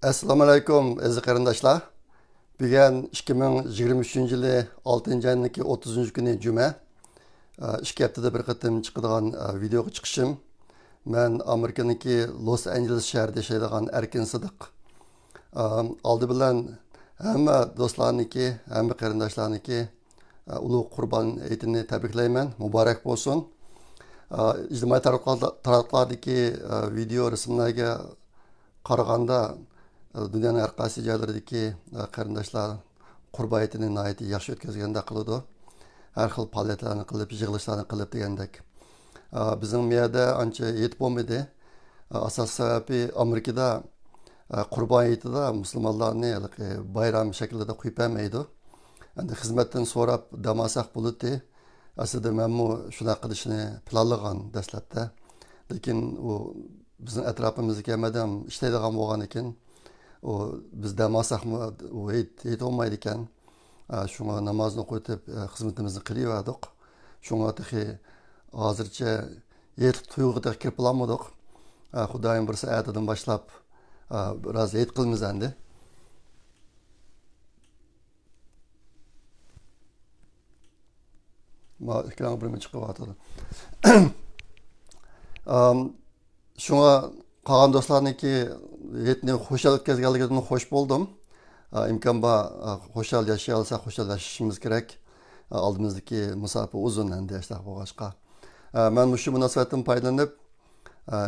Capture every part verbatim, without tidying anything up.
ئەسسالامۇ ئەلەيكۇم، ئەزىز قېرىنداشلار. بۈگۈن ئىككى مىڭ يىگىرمە ئۈچىنچى يىلى ئالتىنچى ئاينىڭكى ئوتتۇزىنچى كۈنى جۈمە. ئىككى ھەپتىدە بىر قېتىم چىقىدىغان ۋىدېئوغا چىقىشىم. مەن ئامېرىكىنىڭكى لوس ئانژېلېس شەھىرىدە ياشايدىغان ئەركىن سىدىق. ئالدى بىلەن ھەممە دوستلارنىڭكى، ھەممە قېرىنداشلارنىڭكى ئۇلۇغ قۇربان ھېيتىنى تەبرىكلەيمەن، مۇبارەك بولسۇن. ئىجتىمائىي تاراتقۇلاردا-، تاراتقۇلاردىكى ۋىدېئو رەسىملەرگە قارىغاندا، دۇنيانىڭ ھەر قايسى جايلىرىدىكى قېرىنداشلار قۇربان ھېيتىنى ناھايىتى ياخشى ئۆتكۈزگەندەك قىلىدۇ. ھەر خىل پائالىيەتلەرنى قىلىپ، يىغىلىشلارنى قىلىپ دېگەندەك. بىزنىڭ بۇ يەردە ئانچە ھېيت بولمىدى. ئاساسلىق سەۋەبى ئامېرىكىدا قۇربان ھېيتىدا مۇسۇلمانلارنى ھېلىقى بايرام شەكلىدە قويۇپ بەرمەيدۇ. ئەمدى خىزمەتتىن سوراپ دەم ئالساق بولاتتى. ئەسلىدە مەنمۇ شۇنداق قىلىشنى پىلانلىغان دەسلەپتە. لېكىن ئۇ بىزنىڭ ئەتراپىمىزدىكى ھەممە ئادەم ئىشلەيدىغان بولغانىكەن، ئۇ بىز دەم ئالساقمۇ ئۇ ھېيت، ھېيت بولمايدىكەن. ئا، شۇڭا نامازنى ئوقۇۋېتىپ، ئا، خىزمىتىمىزنى قىلىۋەردۇق. شۇڭا تېخى ھازىرچە ھېيتلىق تۇيغۇغا تېخى كىرىپ بولالمىدۇق. ئا، خۇدايىم بۇيرۇسا ئەتىدىن باشلاپ، ئا، بىراز ھېيت قىلىمىز ئەمدى. ما ئېكرانغا بىرمۇ چىقىۋاتىدۇ. ئام، شۇڭا قالغان دوستلارنىڭكى ھېيتنى خۇشال ئۆتكۈزگەنلىكىدىن خوش بولدۇم. ئا، ئىمكان بار، ئا، خۇشال ياشىيالساق، خۇشال ياشىشىمىز كېرەك. ئا، ئالدىمىزدىكى مۇساپە ئۇزۇن ئەمدى، شۇنداق بولغاچقا. ئا، مەن مۇشۇ مۇناسىۋەتتىن پايدىلىنىپ،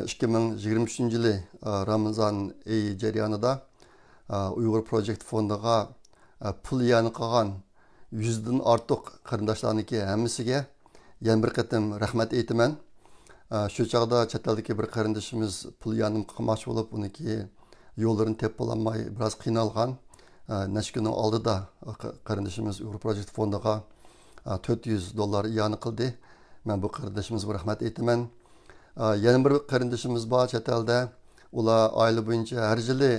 ئىككى مىڭ يىگىرمە ئۈچىنچى يىلى رامىزان ئېيى جەريانىدا ئۇيغۇر پروجېكت فوندىغا پۇل ئىئانە قىلغان يۈزدىن ئارتۇق قېرىنداشلارنىڭكى ھەممىسىگە يەنە بىر قېتىم رەھمەت ئېيتىمەن. شۇ چاغدا چەت ئەلدىكى بىر قېرىندىشىمىز پۇل ئىئانە قىلماقچى بولۇپ، ئۇنىڭكى يوللىرىنى تېپىپ بولالماي بىراز قىينالغان. نەچچە كۈننىڭ ئالدىدا قېرىندىشىمىز ئۇيغۇر پروجېكت فوندىغا تۆت يۈز دوللار ئىئانە قىلدى. مەن بۇ قېرىندىشىمىزغا رەھمەت ئېيتىمەن. ئا، يەنە بىر قېرىندىشىمىز بار چەت ئەلدە. ئۇلار ئائىلە بويىچە ھەر يىلى،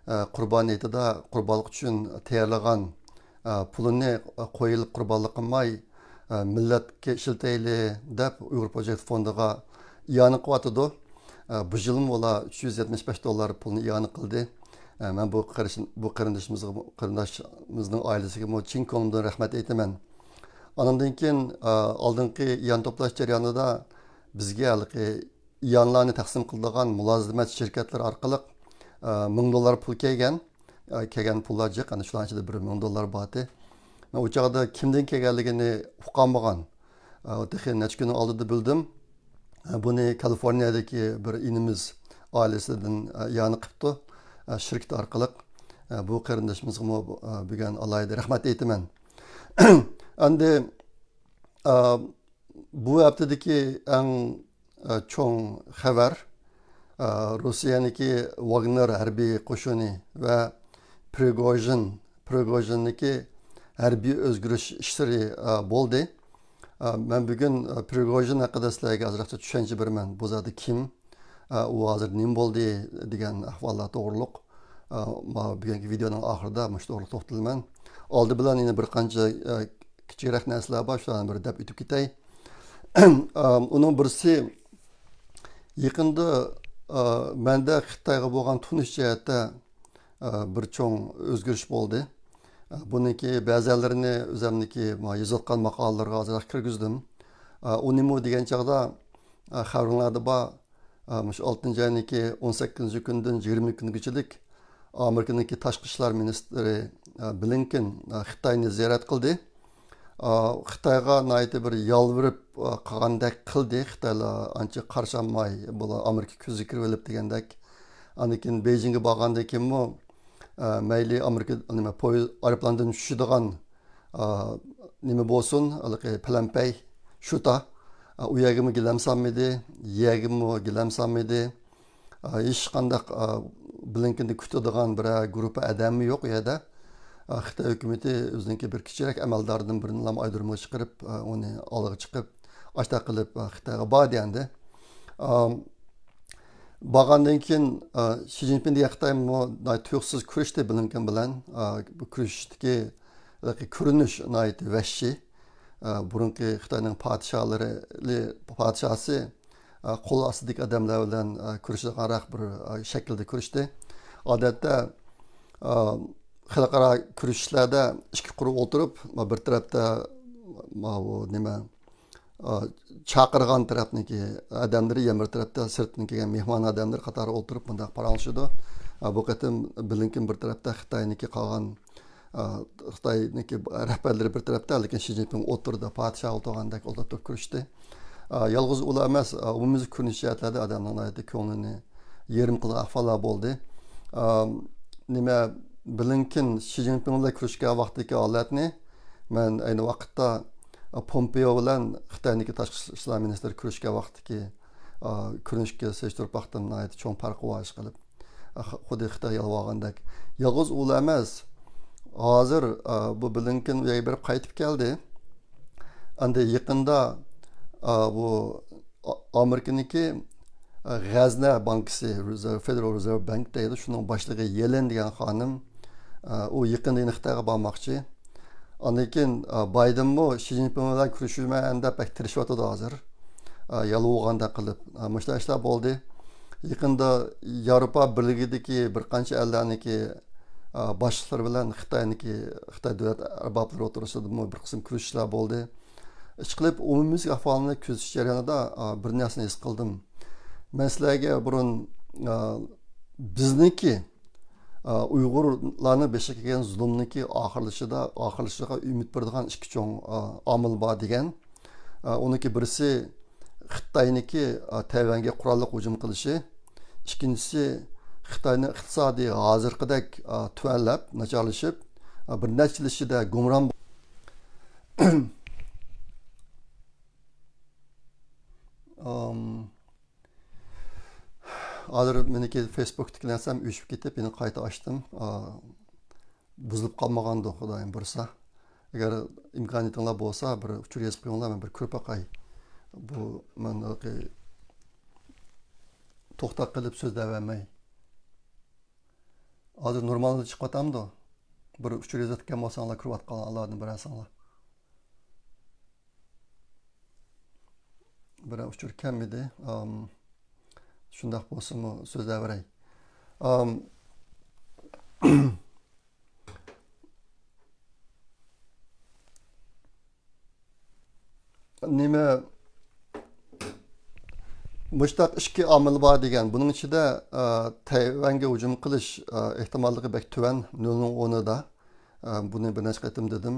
ئا، قۇربان ھېيتىدا قۇربانلىق ئۈچۈن تەييارلىغان، ئا، پۇلىنى، ئا، قوي قۇربانلىق قىلماي، ئا، مىللەتكە ئىشلىتەيلى دەپ ئۇيغۇر پروجېكت فوندىغا ئىئانە قىلىۋاتىدۇ. ئا، بۇ يىلمۇ ئۇلار ئۈچ يۈز يەتمىش بەش دوللار پۇلنى ئىئانە قىلدى. ئا، مەن بۇ قېرىش-، بۇ قېرىندىشىمىزغا، قېرىنداشىمىزنىڭ ئائىلىسىگىمۇ چىن كۆڭلۈمدىن رەھمەت ئېيتىمەن. ئانىڭدىن كېيىن، ئا، ئالدىنقى ئىئانە توپلاش جەريانىدا بىزگە ھېلىقى ئىئانىلارنى تەقسىم قىلىدىغان مۇلازىمەت شىركەتلىرى ئارقىلىق، ئا، مىڭ دوللار پۇل كەلگەن. ئا، كەلگەن پۇللار جىق، ئەنە شۇلارنىڭ ئىچىدە بىر مىڭ دوللار بارتى. مەن ئۇ چاغدا كىمدىن كەلگەنلىكىنى ئۇقالمىغان. ئا، تېخى نەچچە كۈننىڭ ئالدىدا بىلدىم. ئا، بۇنى كالىفورنىيەدىكى بىر ئىنىمىز ئائىلىسىدىن، ئا، ئىئانە قىپتۇ. ئا، شىركىتى ئارقىلىق. ئا، بۇ قېرىندىشىمىزغىمۇ، ئا، بۈگۈن ئالاھىدە رەھمەت ئېيتىمەن. ئەمدى، ئا، بۇ ھەپتىدىكى ئەڭ، ئە، چوڭ خەۋەر، ئە، روسىيەنىڭكى ۋاگنېر ھەربىي قوشۇنى ۋە پرىگوژىن، پرىگوژىننىڭكى ھەربىي ئۆزگىرىش ئىشلىرى، ئە، بولدى. ئە، مەن بۈگۈن، ئە، پرىگوژىن ھەققىدە سىلەرگە ئازراقچە چۈشەنچە بېرىمەن. بۇ زادى كىم؟ ئە، ئۇ ھازىر نېمە بولدى دېگەن ئەھۋاللار توغرۇلۇق. ئە، ما-، بۈگۈنكى ۋىدېئونىڭ ئاخىرىدا مۇشۇ توغرۇلۇق توختىلىمەن. ئالدى بىلەن يەنە بىر قانچە، ئە، كىچىكرەك نەرسىلەر بار، شۇلارنى بىر دەپ ئۆتۈپ كېتەي. ئۇنىڭ بىرسى، يېقىندا مەندە خىتايغا بولغان تونۇش جەھەتتە بىر چوڭ ئۆزگىرىش بولدى. بۇنىڭكى بەزىلىرىنى ئۆزۈمنىڭكى يېزىۋاتقان ماقالىلىرىغا ئازراق كىرگۈزدۈم. ئۇ نېمە دېگەن چاغدا، خەۋىرىڭلاردا بار، ئا، مۇشۇ ئالتىنچى ئاينىڭكى ئون سەككىزىنچى كۈنىدىن يىگىرمە كۈنگىچىلىك ئامېرىكىنىڭكى تاشقى ئىشلار مىنىستىرى، ئا، بلىنكېن، ئا، خىتاينى زىيارەت قىلدى. ئا، خىتايغا ناھايىتى بىر يالۋۇرۇپ، ئا، قالغاندەك قىلدى. خىتايلار ئانچە قارشى ئالماي، بۇلار ئامېرىكا كۆزىگە كىرىۋېلىپ دېگەندەك. ئاندىن كېيىن بېيجىڭگە بارغاندىن كېيىنمۇ، ئا، مەيلى ئامېرىكا، نېمە، پويىز، ئايروپىلاندىن چۈشىدىغان ئا، نېمە بولسۇن، ھېلىقى پەلەمپەي، شۇتا، ئا، ئۇ يەرگىمۇ گىلەم سالمىدى، يەرگىمۇ گىلەم سالمىدى. ئا، ھېچقانداق، ئا، بلىنكېننى كۈتىدىغان بىرەر گۇرۇپپا ئادەممۇ يوق ئۇ يەردە. ئا، خىتاي ھۆكۈمىتى ئۆزىنىڭكى بىر كىچىكرەك ئەمەلدارىدىن بىرىنىلا ئايرودرومغا چىقىرىپ، ئا، ئۇنى ئالغا چىقىپ، ئاشۇنداق قىلىپ، ئا، خىتايغا بار دېگەندى. ئا، بارغاندىن كېيىن، ئا، شى جىنپىڭ دېگەن خىتايمۇ ناھايىتى تۇيۇقسىز كۆرۈشتى بلىنكېن بىلەن. ئا، بۇ كۆرۈشۈشتىكى ھېلىقى كۆرۈنۈش ناھايىتى ۋەھشىي. ئا، بۇرۇنقى خىتاينىڭ پادىشاھلىرى، پادىشاھسى، ئا، قول ئاستىدىكى ئادەملەر بىلەن، ئا، كۆرۈشىدىغانراق بىر، ئا، شەكىلدە كۆرۈشتى. ئادەتتە، ئا، خەلقئارا كۆرۈشۈشلەردە ئىككى قۇر ئولتۇرۇپ، ما بىر تەرەپتە ماۋۇ نېمە، ئا، چاقىرغان تەرەپنىكى ئادەملىرى، يەنە بىر تەرەپتە سىرتتىن كەلگەن مېھمان ئادەملىرى قاتارى ئولتۇرۇپ مۇنداق پاراڭلىشىدۇ. ئا، بۇ قېتىم بلىنكېن بىر تەرەپتە خىتاينىكى قالغان، ئا، خىتاينىكى رەھبەرلىرى بىر تەرەپتە، لېكىن شى جىنپىڭ ئوتتۇرىدا پادىشاھ ئولتۇرغاندەك ئولتۇرۇپ كۆرۈشتى. ئا، يالغۇز ئۇلا ئەمەس، ئا، ئومۇميۈزلۈك كۆرۈنۈش جەھەتلەردە ئادەمنىڭ ناھايىتى كۆڭلىنى يېرىم قىلغان ئەھۋاللار بولدى. ئا، نېمە، بلىنكېن شى جىنپىڭ بىلەن كۆرۈشكەن ۋاقتىدىكى ھالەتنى مەن ئەينى ۋاقىتتا، ئا، پومپېئو بىلەن خىتاينىڭكى تاشقى ئىشلار مىنىستىرى كۆرۈشكەن ۋاقتىدىكى، ئا، كۆرۈنۈشكە سېلىشتۇرۇپ باقتىم، ناھايىتى چوڭ پەرقى بار ئىشقىلىپ. ئا، خۇددى خىتاي يالۋۇرغاندەك. يالغۇز ئۇلا ئەمەس. ھازىر، ئا، بۇ بلىنكېن ئۇ يەرگە بېرىپ قايتىپ كەلدى. ئەندى يېقىندا، ئا، بۇ ئا-، ئامېرىكىنىڭكى، ئا، غەزنە بانكىسى، رېزېرۋ، فېدېرال رېزېرۋ بانك دەيدۇ، شۇنىڭ باشلىقى يېلېن دېگەن خانىم، ئا، ئۇ يېقىندا يەنە خىتايغا بارماقچى. ئاندىن كېيىن، ئا، بايدېنمۇ شى جىنپىڭ بىلەن كۆرۈشىمەن دەپ بەك تىرىشىۋاتىدۇ ھازىر. ئا، يالۋۇرغاندەك قىلىپ. ئا، مۇشۇنداق ئىشلار بولدى. يېقىندا ياۋروپا بىرلىكىدىكى بىر قانچە ئەللەرنىڭكى، ئا، باشلىقلىرى بىلەن خىتاينىڭكى، خىتاي دۆلەت ئەربابلىرى ئوتتۇرىسىدىمۇ بىر قىسىم كۆرۈشۈشلەر بولدى. ئىشقىلىپ، ئومۇميۈزلۈك ئەھۋالنى كۆزىتىش جەريانىدا، ئا، بىر نەرسىنى ھېس قىلدىم. مەن سىلەرگە بۇرۇن، ئا، بىزنىڭكى، ئا، ئۇيغۇرلارنىڭ بېشىغا كەلگەن زۇلۇمنىڭكى ئاخىرلىشىدا، ئاخىرلىشىشىغا ئۈمىد بېرىدىغان ئىككى چوڭ، ئا، ئامىل بار دېگەن. ئا، ئۇنىڭكى بىرسى خىتاينىڭكى، ئا، تەيۋەنگە قوراللىق ھۇجۇم قىلىشى. ئىككىنچىسى خىتاينىڭ ئىقتىسادى ھازىرقىدەك، ئا، تۆۋەنلەپ، ناچارلىشىپ، ئا، بىر نەچچە يىل ئىچىدە گۇمران ئام، ھازىر مېنىڭكى فېيسبۇكتىكى نەرسەم ئۆچۈپ كېتىپ، يەنە قايتا ئاچتىم. ئا، بۇزۇلۇپ قالمىغاندۇ، خۇدايىم بۇيرۇسا. ئەگەر ئىمكانىيىتىڭلار بولسا، بىر ئۇچۇر يېزىپ قويۇڭلار، مەن بىر كۆرۈپ باقاي. بۇ مەن ھېلىقى توختاپ قېلىپ سۆزلەۋەرمەي. ھازىر نورمالدا چىقىۋاتامدۇ؟ بىر ئۇچۇر يېزىۋاتقان بولساڭلار، كۆرۈۋاتقانلاردىن بىرەرسىڭلار. بىرەر ئۇچۇر كەلمىدى. ئام، شۇنداق بولسىمۇ سۆزلەۋېرەي. ئام، نېمە، مۇشتاق ئىككى ئامىل بار دېگەن. بۇنىڭ ئىچىدە، ئا، تەيۋەنگە ھۇجۇم قىلىش، ئا، ئېھتىماللىقى بەك تۆۋەن، نۆلنىڭ ئونىدا. ئا، بۇنى بىر نەچچە قېتىم دېدىم.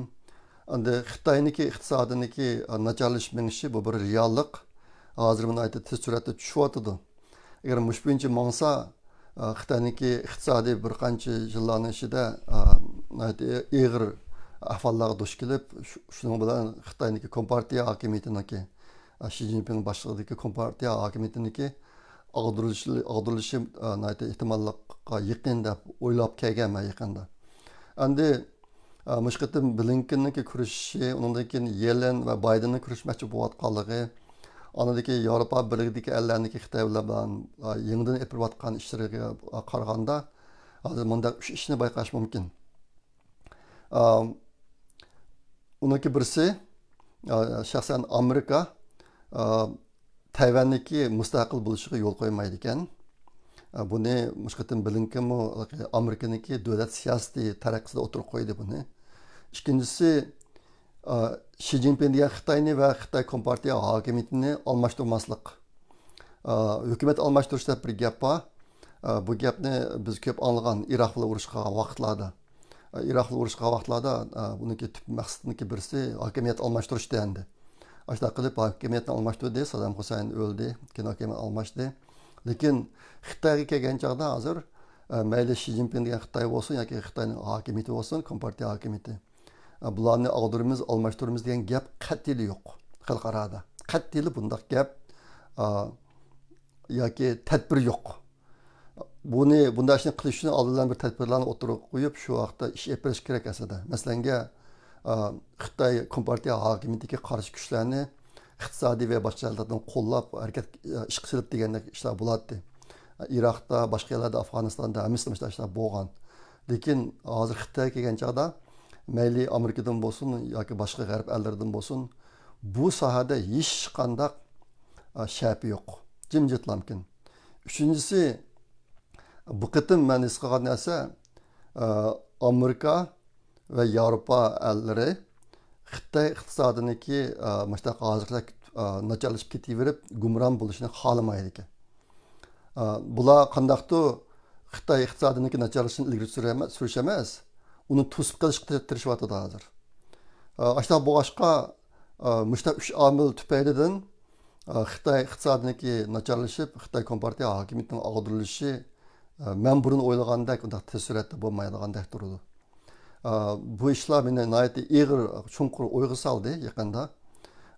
ئەندى خىتاينىڭكى ئىقتىسادىنىڭكى، ئا، ناچارلىشىپ مېڭىشى، بۇ بىر رېئاللىق. ھازىر بۇ ناھايىتى تېز سۈرئەتتە چۈشۈۋاتىدۇ. ئەگەر مۇشۇ بويىچە ماڭسا، ئا، خىتاينىڭكى ئىقتىسادى بىر قانچە يىللارنىڭ ئىچىدە، ئا، ناھايىتى ئېغىر ئەھۋاللارغا دۇچ كېلىپ، شۇ-، شۇنىڭ بىلەن خىتاينىڭكى كومپارتىيە ھاكىمىيىتىنىڭكى، ئا، شى جىنپىڭ باشچىلىقىدىكى كومپارتىيە ھاكىمىيىتىنىڭكى ئاغدۇرۇلۇشى، ئاغدۇرۇلۇشى، ئا، ناھايىتى ئېھتىماللىققا يېقىن دەپ ئويلاپ كەلگەنمەن يېقىندا. ئەندى، ئا، مۇشۇ قېتىم بلىنكېننىڭكى كۆرۈشۈشى، ئۇنىڭدىن كېيىن يېلېن ۋە بايدېننىڭ كۆرۈشمەكچى بولۇۋاتقانلىقى، ئاندىن كېيىن ياۋروپا بىرلىكىدىكى ئەللەرنىڭكى خىتاي بىلەن، ئا، يېڭىدىن ئېلىپ بېرىۋاتقان ئىشلىرىغا قارىغاندا، ھازىر مۇنداق ئۈچ ئىشنى بايقاش مۇمكىن. ئا، ئۇنىڭكى بىرسى، ئا، شەخسەن ئامېرىكا، ئا، تەيۋەننىڭكى مۇستەقىل بولۇشىغا يول قويمايدىكەن. ئا، بۇنى مۇشۇ قېتىم بلىنكېنمۇ ئامېرىكىنىڭكى دۆلەت سىياسىتى تەرەققىسىدە ئوتتۇرىغا قويدى بۇنى. ئىككىنچىسى، ئا، شى جىنپىڭ دېگەن خىتاينى ۋە خىتاي كومپارتىيە ھاكىمىيىتىنى ئالماشتۇرماسلىق. ئا، ھۆكۈمەت ئالماشتۇرۇش دەپ بىر گەپ بار. ئا، بۇ گەپنى بىز كۆپ ئاڭلىغان ئىراق بىلەن ئۇرۇش قىلغان ۋاقىتلاردا. ئا، ئىراق بىلەن ئۇرۇش قىلغان ۋاقىتلاردا، ئا، بۇنىڭكى تۈپ مەقسىتىنىڭكى بىرسى ھاكىمىيەت ئالماشتۇرۇش دېگەندى. ئاشۇنداق قىلىپ ھاكىمىيەتنى ئالماشتۇردى، سادام خۇسەين ئۆلدى، كېيىن ھاكىمىيەت ئالماشتى. لېكىن خىتايغا كەلگەن چاغدا ھازىر، ئا، مەيلى شى جىنپىڭ دېگەن خىتاي بولسۇن ياكى خىتاينىڭ ھاكىمىيىتى بولسۇن، كومپارتىيە ھاكىمىيىتى، ئا، بۇلارنى ئاغدۇرىمىز، ئالماشتۇرىمىز دېگەن گەپ قەتئىيلا يوق خەلقئارادا. قەتئىيلا بۇنداق گەپ، ئا، ياكى تەدبىر يوق. بۇنى، بۇنداق ئىشنى قىلىش ئۈچۈن ئالدىن بىر تەدبىرلەرنى ئوتتۇرىغا قويۇپ، شۇ ۋاقىتتا ئىش ئېلىپ بېرىش كېرەك ئەسلىدە. مەسىلەنگە، ئا، خىتاي كومپارتىيە ھاكىمىيىتىگە قارشى كۈچلەرنى ئىقتىسادىي ۋە باشقا جەھەتلەردىن قوللاپ، ھەرىكەت، ئىشقا سېلىپ دېگەندەك ئىشلار بولاتتى. ئىراقتا، باشقا يەرلەردە، ئافغانىستاندا ھەممىسىدە مۇشۇنداق ئىشلار بولغان. لېكىن ھازىر خىتايغا كەلگەن چاغدا مەيلى ئامېرىكىدىن بولسۇن ياكى باشقا غەرب ئەللىرىدىن بولسۇن، بۇ ساھەدە ھېچقانداق، ئا، شەپە يوق. جىمجىتلامكىن. ئۈچىنچىسى، بۇ قېتىم مەن ھېس قىلغان نەرسە، ئامېرىكا ۋە ياۋروپا ئەللىرى خىتاي ئىقتىسادىنىڭكى مۇشۇنداق ھازىرقىدەك ناچارلىشىپ كېتىۋېرىپ گۇمران بولۇشىنى خالىمايدىكەن. بۇلار قانداقتۇر خىتاي ئىقتىسادىنىڭكى ناچارلىشىشىنى ئىلگىرى سۈرۈش ئەمەس، ئۇنى توسۇپ قېلىشقا تىرىشىۋاتىدۇ ھازىر. ئاشۇنداق بولغاچقا، مۇشۇنداق ئۈچ ئامىل تۈپەيلىدىن خىتاي ئىقتىسادىنىڭكى ناچارلىشىپ، خىتاي كومپارتىيە ھاكىمىيىتىنىڭ ئاغدۇرۇلۇشى مەن بۇرۇن ئويلىغاندەك ئۇنداق تېز سۈرئەتتە بولمايدىغاندەك تۇرىدۇ. بۇ ئىشلار مېنى ناھايىتى ئېغىر، چوڭقۇر ئويغا سالدى يېقىندا.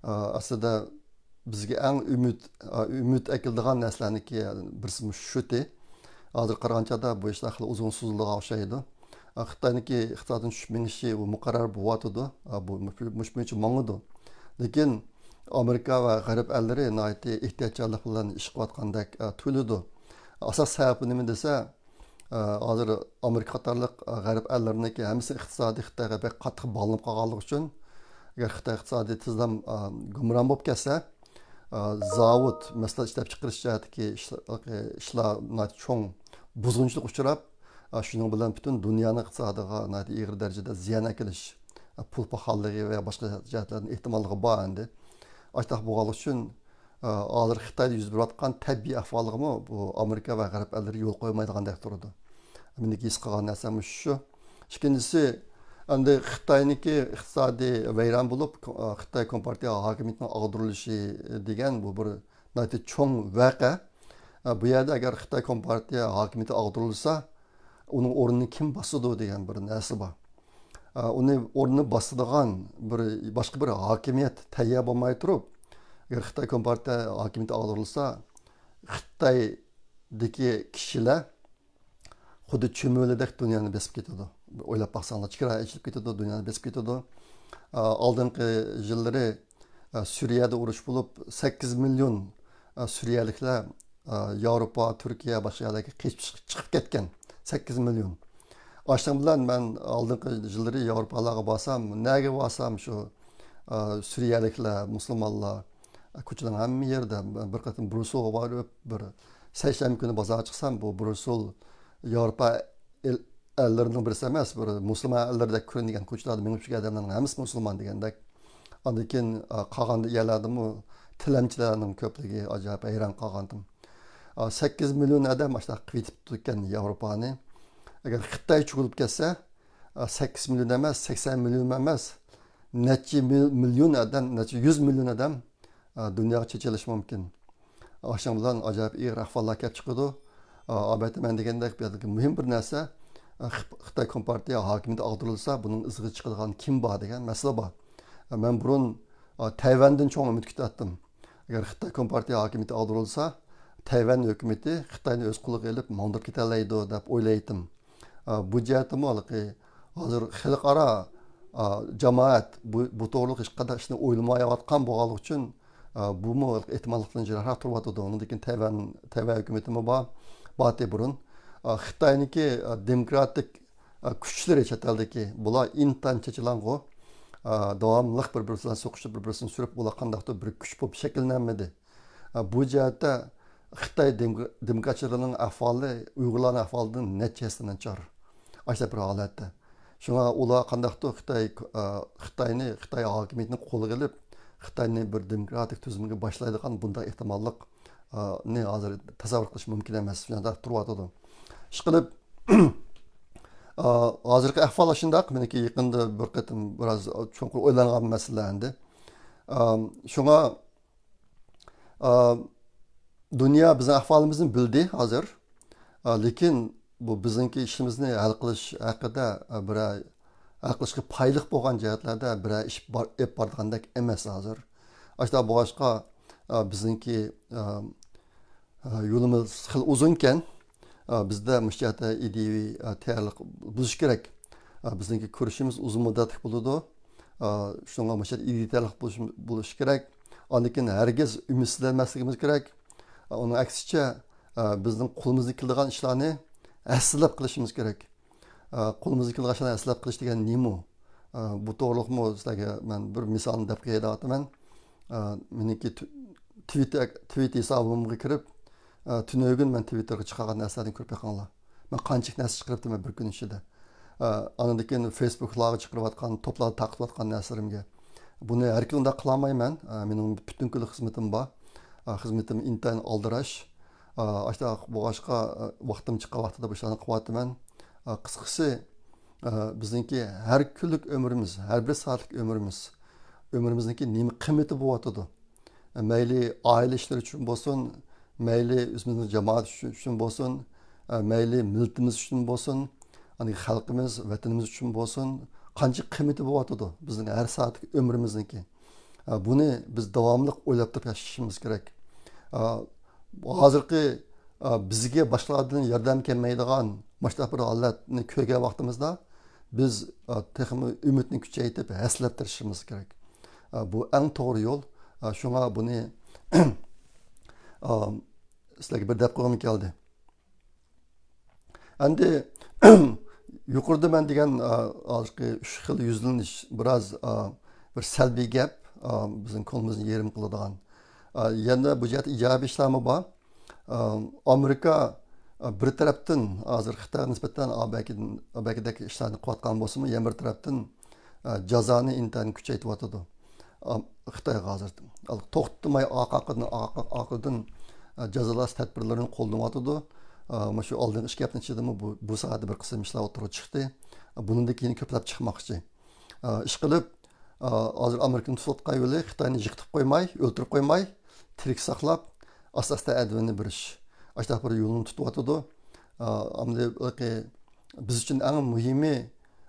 ئەسلىدە بىزگە ئەڭ ئۈمىد، ئۈمىد ئەكېلىدىغان نەرسىلەرنىڭكى بىرسى مۇشۇ شۇتى. ھازىر قارىغان چاغدا بۇ ئىشلار خېلى ئۇزۇن سوزۇلىدىغان ئوخشايدۇ. خىتاينىڭكى ئىقتىسادنىڭ چۈشۈپ مېڭىشى ئۇ مۇقەررەر بولۇۋاتىدۇ. بۇ مۇشۇ بويىچە ماڭىدۇ. لېكىن ئامېرىكا ۋە غەرب ئەللىرى ناھايىتى ئېھتىياتچانلىق بىلەن ئىش قىلىۋاتقاندەك تۇيۇلىدۇ. ئاساس سەۋەبى نېمە دېسە، ھازىر ئامېرىكا قاتارلىق غەرب ئەللىرىنىڭكى ھەممىسى ئىقتىسادىي خىتايغا بەك قاتتىق باغلىنىپ قالغانلىقى ئۈچۈن، ئەگەر خىتاي ئىقتىسادى تېزلا گۇمران بولۇپ كەتسە، زاۋۇت، مەھسۇلات ئىشلەپچىقىرىش جەھەتتىكى ئىشلار، ئىشلار ناھايىتى چوڭ بۇزغۇنچىلىققا ئۇچراپ، شۇنىڭ بىلەن پۈتۈن دۇنيانىڭ ئىقتىسادىغا ناھايىتى ئېغىر دەرىجىدە زىيان ئەكېلىش، پۇل پاخاللىقى ۋە باشقا جەھەتلەردىن ئېھتىماللىقى بار ئەمدى. ئاشۇنداق بولغانلىقى ئۈچۈن، ھازىر خىتايدا يۈز بېرىۋاتقان تەبىئىي ئەھۋالغىمۇ بۇ ئامېرىكا ۋە غەرب ئەللىرى يول قويمايدىغاندەك تۇرىدۇ. مېنىڭكى ھېس قىلغان نەرسەم مۇشۇ شۇ. ئىككىنچىسى، ئەمدى خىتاينىڭكى ئىقتىسادى ۋەيران بولۇپ، خىتاي كومپارتىيە ھاكىمىيىتىنىڭ ئاغدۇرۇلۇشى دېگەن بۇ بىر ناھايىتى چوڭ ۋەقە. بۇ يەردە ئەگەر خىتاي كومپارتىيە ھاكىمىيىتى ئاغدۇرۇلسا، ئۇنىڭ ئورنىنى كىم باسىدۇ دېگەن بىر نەرسە بار. ئۇنى ئورنىنى باسىدىغان بىر، باشقا بىر ھاكىمىيەت تەييار بولماي تۇرۇپ، ئەگەر خىتاي كومپارتىيە ھاكىمىيىتى ئاغدۇرۇلسا، خىتايدىكى كىشىلەر خۇددى چۈمۈلىدەك دۇنيانى بېسىپ كېتىدۇ. ئويلاپ باقساڭلار، چېگرا ئېچىلىپ كېتىدۇ، دۇنيانى بېسىپ كېتىدۇ. ئالدىنقى يىللىرى سۈرىيەدە ئۇرۇش بولۇپ، سەككىز مىليون سۈرىيەلىكلەر ياۋروپا، تۈركىيە، باشقا يەرلەرگە قېچىپ چىقىپ كەتكەن. سەككىز مىليون. ئاشۇنىڭ بىلەن مەن ئالدىنقى يىللىرى ياۋروپالارغا بارسام، نەگە بارسام شۇ سۈرىيەلىكلەر، مۇسۇلمانلار، كوچىنىڭ ھەممە يېرىدە. بىر قېتىم برۇسسېلغا بارىپ، بىر سەيشەنبە كۈنى بازارغا چىقسام، بۇ برۇسسېل ياۋروپا ئەل-، ئەللىرىنىڭ بىرسى ئەمەس، بىر مۇسۇلمان ئەللىرىدەك كۆرۈنگەن كوچىلاردا مېڭىپ يۈرگەن ئادەملەرنىڭ ھەممىسى مۇسۇلمان دېگەندەك. ئاندىن كېيىن، ئا، قالغان يەرلەردىمۇ تىلەمچىلەرنىڭ كۆپلۈكى، ئاجايىپ ھەيران قالغانتىم. ئا، سەككىز مىليون ئادەم ئاشۇنداق قىلىۋېتىپتۇ ئىكەن ياۋروپانى. ئەگەر خىتاي چوقۇلۇپ كەتسە، ئا، سەككىز مىليون ئەمەس، سەكسەن مىليون ئەمەس، نەچچە مىل-، مىليون ئادەم، نەچچە يۈز مىليون ئادەم، ئا، دۇنياغا چېچىلىشى مۇمكىن. ئاشۇنىڭ بىلەن ئاجايىپ ئېغىر ئەھۋاللار كېلىپ چىقىدۇ. ئا، ئەلۋەتتە، مەن دېگەندەك، بۇ يەردىكى مۇھىم بىر نەرسە، ئا، خىت-، خىتاي كومپارتىيە ھاكىمىيىتى ئاغدۇرۇلسا، بۇنىڭ ئىزىغا چىقىدىغان كىم بار دېگەن مەسىلە بار. ئا، مەن بۇرۇن، ئا، تەيۋەندىن چوڭ ئۈمىد كۈتەتتىم. ئەگەر خىتاي كومپارتىيە ھاكىمىيىتى ئاغدۇرۇلسا، تەيۋەن ھۆكۈمىتى خىتاينى ئۆز قولىغا ئېلىپ ماڭدۇرۇپ كېتەلەيدۇ دەپ ئويلايتتىم. ئا، بۇ جەھەتتىمۇ ھېلىقى ھازىر خەلقئارا، ئا، جامائەت بۇ، بۇ توغرىلىق ھېچقانداق ئىشنى ئويلىمايۋاتقان بولغانلىقى ئۈچۈن، ئا، بۇمۇ ھېلىقى ئېھتىماللىقتىن يىراقراق تۇرۇۋاتىدۇ. ئۇنىڭدىن كېيىن تەيۋەن، تەيۋەن ھۆكۈمىتىمۇ بار، بارتى بۇرۇن. ئا، خىتاينىڭكى، ئا، دېموكراتىك، ئا، كۈچلىرى چەت ئەلدىكى، بۇلار ئىنتايىن چېچىلاڭغۇ. ئا، داۋاملىق بىر-بىرسى بىلەن سوقۇشۇپ، بىر-بىرسىنى سۈرۈپ، بۇلار قانداقتۇر بىر كۈچ بولۇپ شەكىللەنمىدى. بۇ جەھەتتە خىتاي دېمو-، دېموكراتچىلىرىنىڭ ئەھۋالى ئۇيغۇرلارنىڭ ئەھۋالىدىن نەچچە ھەسسە ناچار. ئاشۇنداق بىر ھالەتتە. شۇڭا ئۇلار قانداقتۇر خىتاي، ئە، خىتاينى، خىتاي ھاكىمىيىتىنى قولىغا ئېلىپ، خىتاينى بىر دېموكراتىك تۈزۈمگە باشلايدىغان بۇنداق ئېھتىماللىق، ئە، نى ھازىر تەسەۋۋۇر قىلىش مۇمكىن ئەمەس. شۇنداق تۇرۇۋاتىدۇ. ئىشقىلىپ، ئە، ھازىرقى ئەھۋال شۇنداق. مېنىڭكى يېقىندا بىر قېتىم بىراز چوڭقۇر ئويلانغان مەسىلە ئەمدى. ئە، شۇڭا ئا، دۇنيا بىزنىڭ ئەھۋالىمىزنى بىلدى ھازىر. ئا، لېكىن بۇ بىزنىڭكى ئىشىمىزنى ھەل قىلىش ھەققىدە، ئا، بىرەر ھەل قىلىشقا پايدىلىق بولغان جەھەتلەردە بىرەر ئىش بار، ئېلىپ بارىدىغاندەك ئەمەس ھازىر. ئاشۇنداق بولغاچقا، ئا، بىزنىڭكى، ئا، ئا، يولىمىز خېلى ئۇزۇنكەن. ئا، بىزدە مۇشۇ جەھەتتە ئىدىيىۋى، ئا، تەييارلىق بولۇشى كېرەك. ئا، بىزنىڭكى كۈرىشىمىز ئۇزۇن مۇددەتلىك بولىدۇ. ئا، شۇنىڭغا مۇشۇ جەھەتتە ئىدىيىتەرلىك بولۇش، بولۇشى كېرەك. ئاندىن كېيىن ھەرگىز ئۈمىدسىزلەنمەسلىكىمىز كېرەك. ئا، ئۇنىڭ ئەكسىچە، ئا، بىزنىڭ قولىمىزدىن كېلىدىغان ئىشلارنى ھەسسىلەپ قىلىشىمىز كېرەك. ئا، قولىمىزدىن كېلىدىغان ئىشلارنى ھەسسىلەپ قىلىش دېگەن نېمە؟ ئا، بۇ توغرىلىقمۇ سىلەرگە مەن بىر مىسالنى دەپ قوياي دەۋاتىمەن. ئا، مېنىڭكى تۈ-، تىۋىتتېر، تىۋىت ھېسابىمغا كىرىپ، ئا، تۈنۈگۈن مەن تىۋىتتېرغا چىقارغان نەرسىلەردىن كۆرۈپ بېقىڭلار. مەن قانچىلىك نەرسە چىقىرىپتىمەن بىر كۈن ئىچىدە. ئاندىن كېيىن فېيسبۇكلارغا چىقىرىۋاتقان، توپلاردا تارقىتىۋاتقان نەرسىلىرىمگە. بۇنى ھەر كۈنى ئۇنداق قىلالمايمەن. مېنىڭ پۈتۈن كۈنلۈك خىزمىتىم بار. خىزمىتىم ئىنتايىن ئالدىراش. ئاشۇنداق بولغاچقا، ۋاقتىم چىققان ۋاقتىدا بۇ ئىشلارنى قىلىۋاتىمەن. قىسقىسى، بىزنىڭكى ھەر كۈنلۈك ئۆمرىمىز، ھەر بىر سائەتلىك ئۆمرىمىز، ئۆمرىمىزنىڭكى نېمە قىممىتى بولۇۋاتىدۇ؟ مەيلى ئائىلە ئىشلىرى ئۈچۈن بولسۇن، مەيلى ئۆزىمىزنىڭ جامائەت ئۈچۈن، ئۈچۈن بولسۇن، مەيلى مىللىتىمىز ئۈچۈن بولسۇن، يەنى خەلقىمىز، ۋەتىنىمىز ئۈچۈن بولسۇن، قانچە قىممىتى بولۇۋاتىدۇ بىزنىڭ ھەر سائەتلىك ئۆمرىمىزنىڭكى؟ بۇنى بىز داۋاملىق ئويلاپ تۇرۇپ ياشىشىمىز كېرەك. ھازىرقى بىزگە باشقىلاردىن ياردەم كەلمەيدىغان مۇشۇنداق بىر ھالەتنى كۆرگەن ۋاقتىمىزدا، بىز تېخىمۇ ئۈمىدنى كۈچەيتىپ، ھەسسىلەپ تىرىشىشىمىز كېرەك. بۇ ئەڭ توغرا يول. شۇڭا بۇنى سىلەرگە بىر دەپ قويغۇم كەلدى. ئەمدى يۇقىرىدا مەن دېگەن، ئا، ھازىرقى ئۈچ خىل يۈزلىنىش بىراز، ئا، بىر سەلبىي گەپ، ئا، بىزنىڭ كۆڭلىمىزنى يېرىم قىلىدىغان. ئا، يەنە بۇ جەھەتتە ئىجابىي ئىشلارمۇ بار. ئا، ئامېرىكا، ئا، بىر تەرەپتىن ھازىر خىتايغا نىسبەتەن ئابەكىدىن، ئابەكىدەك ئىشلارنى قىلىۋاتقان بولسىمۇ، يەنە بىر تەرەپتىن، ئا، جازانى ئىنتايىن كۈچەيتىۋاتىدۇ. ئا، خىتايغا ھازىر توختىماي ئارقا-ئارقىدىن، ئارقا-ئارقىدىن، ئا، جازالاش تەدبىرلىرىنى قوللىنىۋاتىدۇ. ئا، مانا شۇ ئالدىنقى ئىككى ھەپتىنىڭ ئىچىدىمۇ بۇ، بۇ ساھەدە بىر قىسىم ئىشلار ئوتتۇرىغا چىقتى. بۇنىڭدىن كېيىن كۆپلەپ چىقماقچى. ئا، ئىشقىلىپ، ئا، ھازىر ئامېرىكىنىڭ تۇتۇۋاتقان يولى خىتاينى يىقىتىپ قويماي، ئۆلتۈرۈپ قويماي، تىرىك ساقلاپ، ئاستا-ئاستا ئەدۋىنى بېرىش. ئاشۇنداق بىر يولنى تۇتۇۋاتىدۇ. ئا، ئەمدى بىز ئۈچۈن ئەڭ مۇھىمى،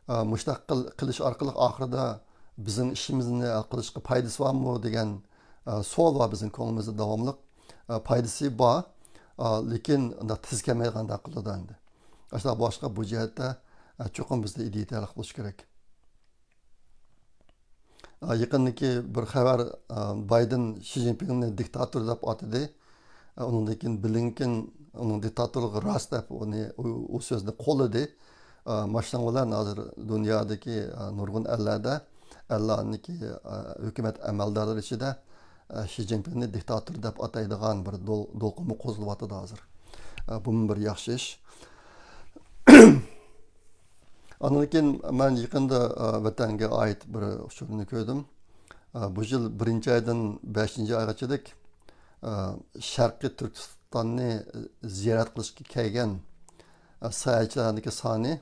ئا، مۇشۇنداق قىل-، قىلىش ئارقىلىق ئاخىرىدا بىزنىڭ ئىشىمىزنى ھەل قىلىشقا پايدىسى بارمۇ دېگەن، ئا، سوئال بار بىزنىڭ كۆڭلىمىزدە داۋاملىق. ئا، پايدىسى بار، ئا، لېكىن ئۇنداق تېز كەلمەيدىغاندەك قىلىدۇ ئەمدى. ئاشۇنداق بولغاچقا بۇ جەھەتتە، ئا، چوقۇم بىزدە ئىدىيە تەرەققىي قىلىشى كېرەك. ئا، يېقىندىكى بىر خەۋەر، ئا، بايدېن شى جىنپىڭنى دىكتاتور دەپ ئاتىدى. ئا، ئۇنىڭدىن كېيىن بلىنكېن ئۇنىڭ دىكتاتورلۇقى راست دەپ ئۇنى، ئۇ، ئۇ سۆزنى قوللىدى. ئا، ماشۇنىڭ بىلەن ھازىر دۇنيادىكى، ئا، نۇرغۇن ئەللەردە، ئەللەرنىڭكى، ئا، ھۆكۈمەت ئەمەلدارلىرى ئىچىدە، ئا، شى جىنپىڭنى دىكتاتور دەپ ئاتايدىغان بىر دول-، دولقۇنمۇ قوزغىلىۋاتىدۇ ھازىر. ئا، بۇمۇ بىر ياخشى ئىش. ئاندىن كېيىن مەن يېقىندا، ئا، ۋەتەنگە ئائىت بىر ئۇچۇرنى كۆردۈم. ئا، بۇ يىل بىرىنچى ئايدىن بەشىنچى ئايغىچىلىك، ئا، شەرقىي تۈركىستاننى زىيارەت قىلىشقا كەلگەن، ئا، ساياھەتچىلەرنىڭكى سانى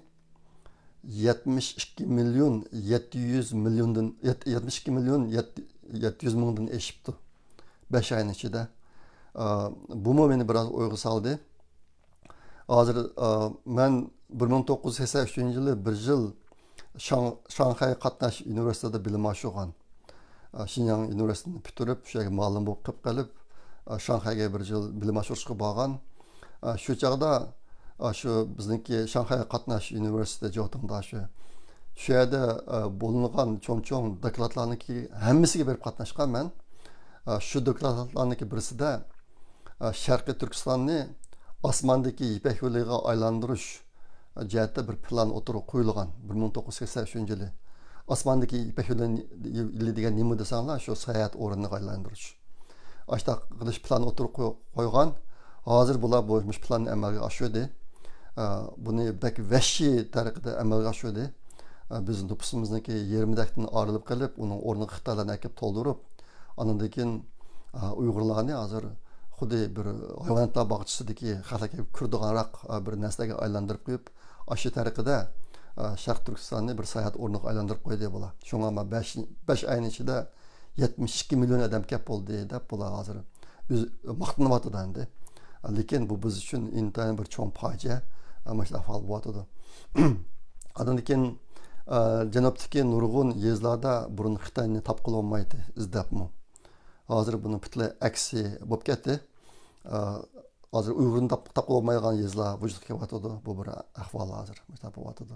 يەتمىش ئىككى مىليون يەتتە يۈز مىليوندىن، يەت-، يەتمىش ئىككى مىليون يەتتە يۈز مىڭدىن ئېشىپتۇ. بەش ئاينىڭ ئىچىدە. ئا، بۇمۇ مېنى بىراز ئويغا سالدى. ھازىر، ئا، مەن بىر مىڭ توققۇز يۈز سەكسەن ئۈچىنچى يىلى بىر يىل شاڭ-، شاڭخەي قاتناش ئۇنىۋېرسىتېتىدا بىلىم ئاشۇرغان. ئا، شىنجاڭ ئۇنىۋېرسىتېتىنى پۈتتۈرۈپ، شۇ يەرگە مۇئەللىم بولۇپ قېلىپ قېلىپ، ئا، شاڭخەيگە بىر يىل بىلىم ئاشۇرۇشقا بارغان. ئا، شۇ چاغدا، ئا، شۇ بىزنىڭكى شاڭخەي قاتناش ئۇنىۋېرسىتېتى جوتىڭدا شۇ، شۇ يەردە، ئا، بولۇنغان چوڭ-چوڭ دوكلاتلارنىڭكى ھەممىسىگە بېرىپ قاتناشقان مەن. ئا، شۇ دوكلاتلارنىڭكى بىرسىدە، ئا، شەرقىي تۈركىستاننى ئاسماندىكى يىپەك يولىغا ئايلاندۇرۇش جەھەتتە بىر پىلان ئوتتۇرىغا قويۇلغان، بىر مىڭ توققۇز يۈز سەكسەن ئۈچىنچى يىلى. ئاسماندىكى يىپەك يولى، يولى دېگەن نېمە دېسەڭلار، شۇ ساياھەت ئورنىغا ئايلاندۇرۇش. ئاشۇنداق قىلىش پىلانى ئوتتۇرىغا قوي-، قويغان. ھازىر بۇلار بۇ، مۇشۇ پىلاننى ئەمەلگە ئاشۇردى. ئا، بۇنى بەك ۋەھشىي تەرىقىدە ئەمەلگە ئاشۇردى. ئا، بىز نوپۇسىمىزنىڭكى يېرىمىدەكتىن ئايرىلىپ قېلىپ، ئۇنىڭ ئورنىغا خىتايلارنى ئەكىپ تولدۇرۇپ، ئاندىن كېيىن، ئا، ئۇيغۇرلارنى ھازىر خۇددى بىر ھايۋاناتلار باغچىسىدىكى خەقلەرگە كىرىدىغانراق، ئا، بىر نەرسىلەرگە ئايلاندۇرۇپ قويۇپ، ئاشۇ تەرىقىدە، ئا، شەرقىي تۈركىستاننى بىر ساياھەت ئورنىغا ئايلاندۇرۇپ قويدى بۇلار. شۇڭا مانا بەش، بەش ئاينىڭ ئىچىدە يەتمىش ئىككى مىليون ئادەم كەپ بولدى دەپ بۇلار ھازىر ئۆز-، ماختىنىۋاتىدۇ ئەمدى. لېكىن بۇ بىز ئۈچۈن ئىنتايىن بىر چوڭ پاجىئە، مۇشۇنداق ئەھۋال بولۇۋاتىدۇ. ئاندىن كېيىن، ئە، جەنۇبتىكى نۇرغۇن يېزىلاردا بۇرۇن خىتاينى تاپقىلى بولمايتتى، ئىزدەپمۇ. ھازىر بۇنىڭ پۈتۈنلەي ئەكسى بولۇپ كەتتى. ئە، ھازىر ئۇيغۇرنى تاپ-، تاپقىلى بولمايدىغان يېزىلار ۋۇجۇدقا كېلىۋاتىدۇ. بۇ بىر ئەھۋال ھازىر مۇشۇنداق بولۇۋاتىدۇ.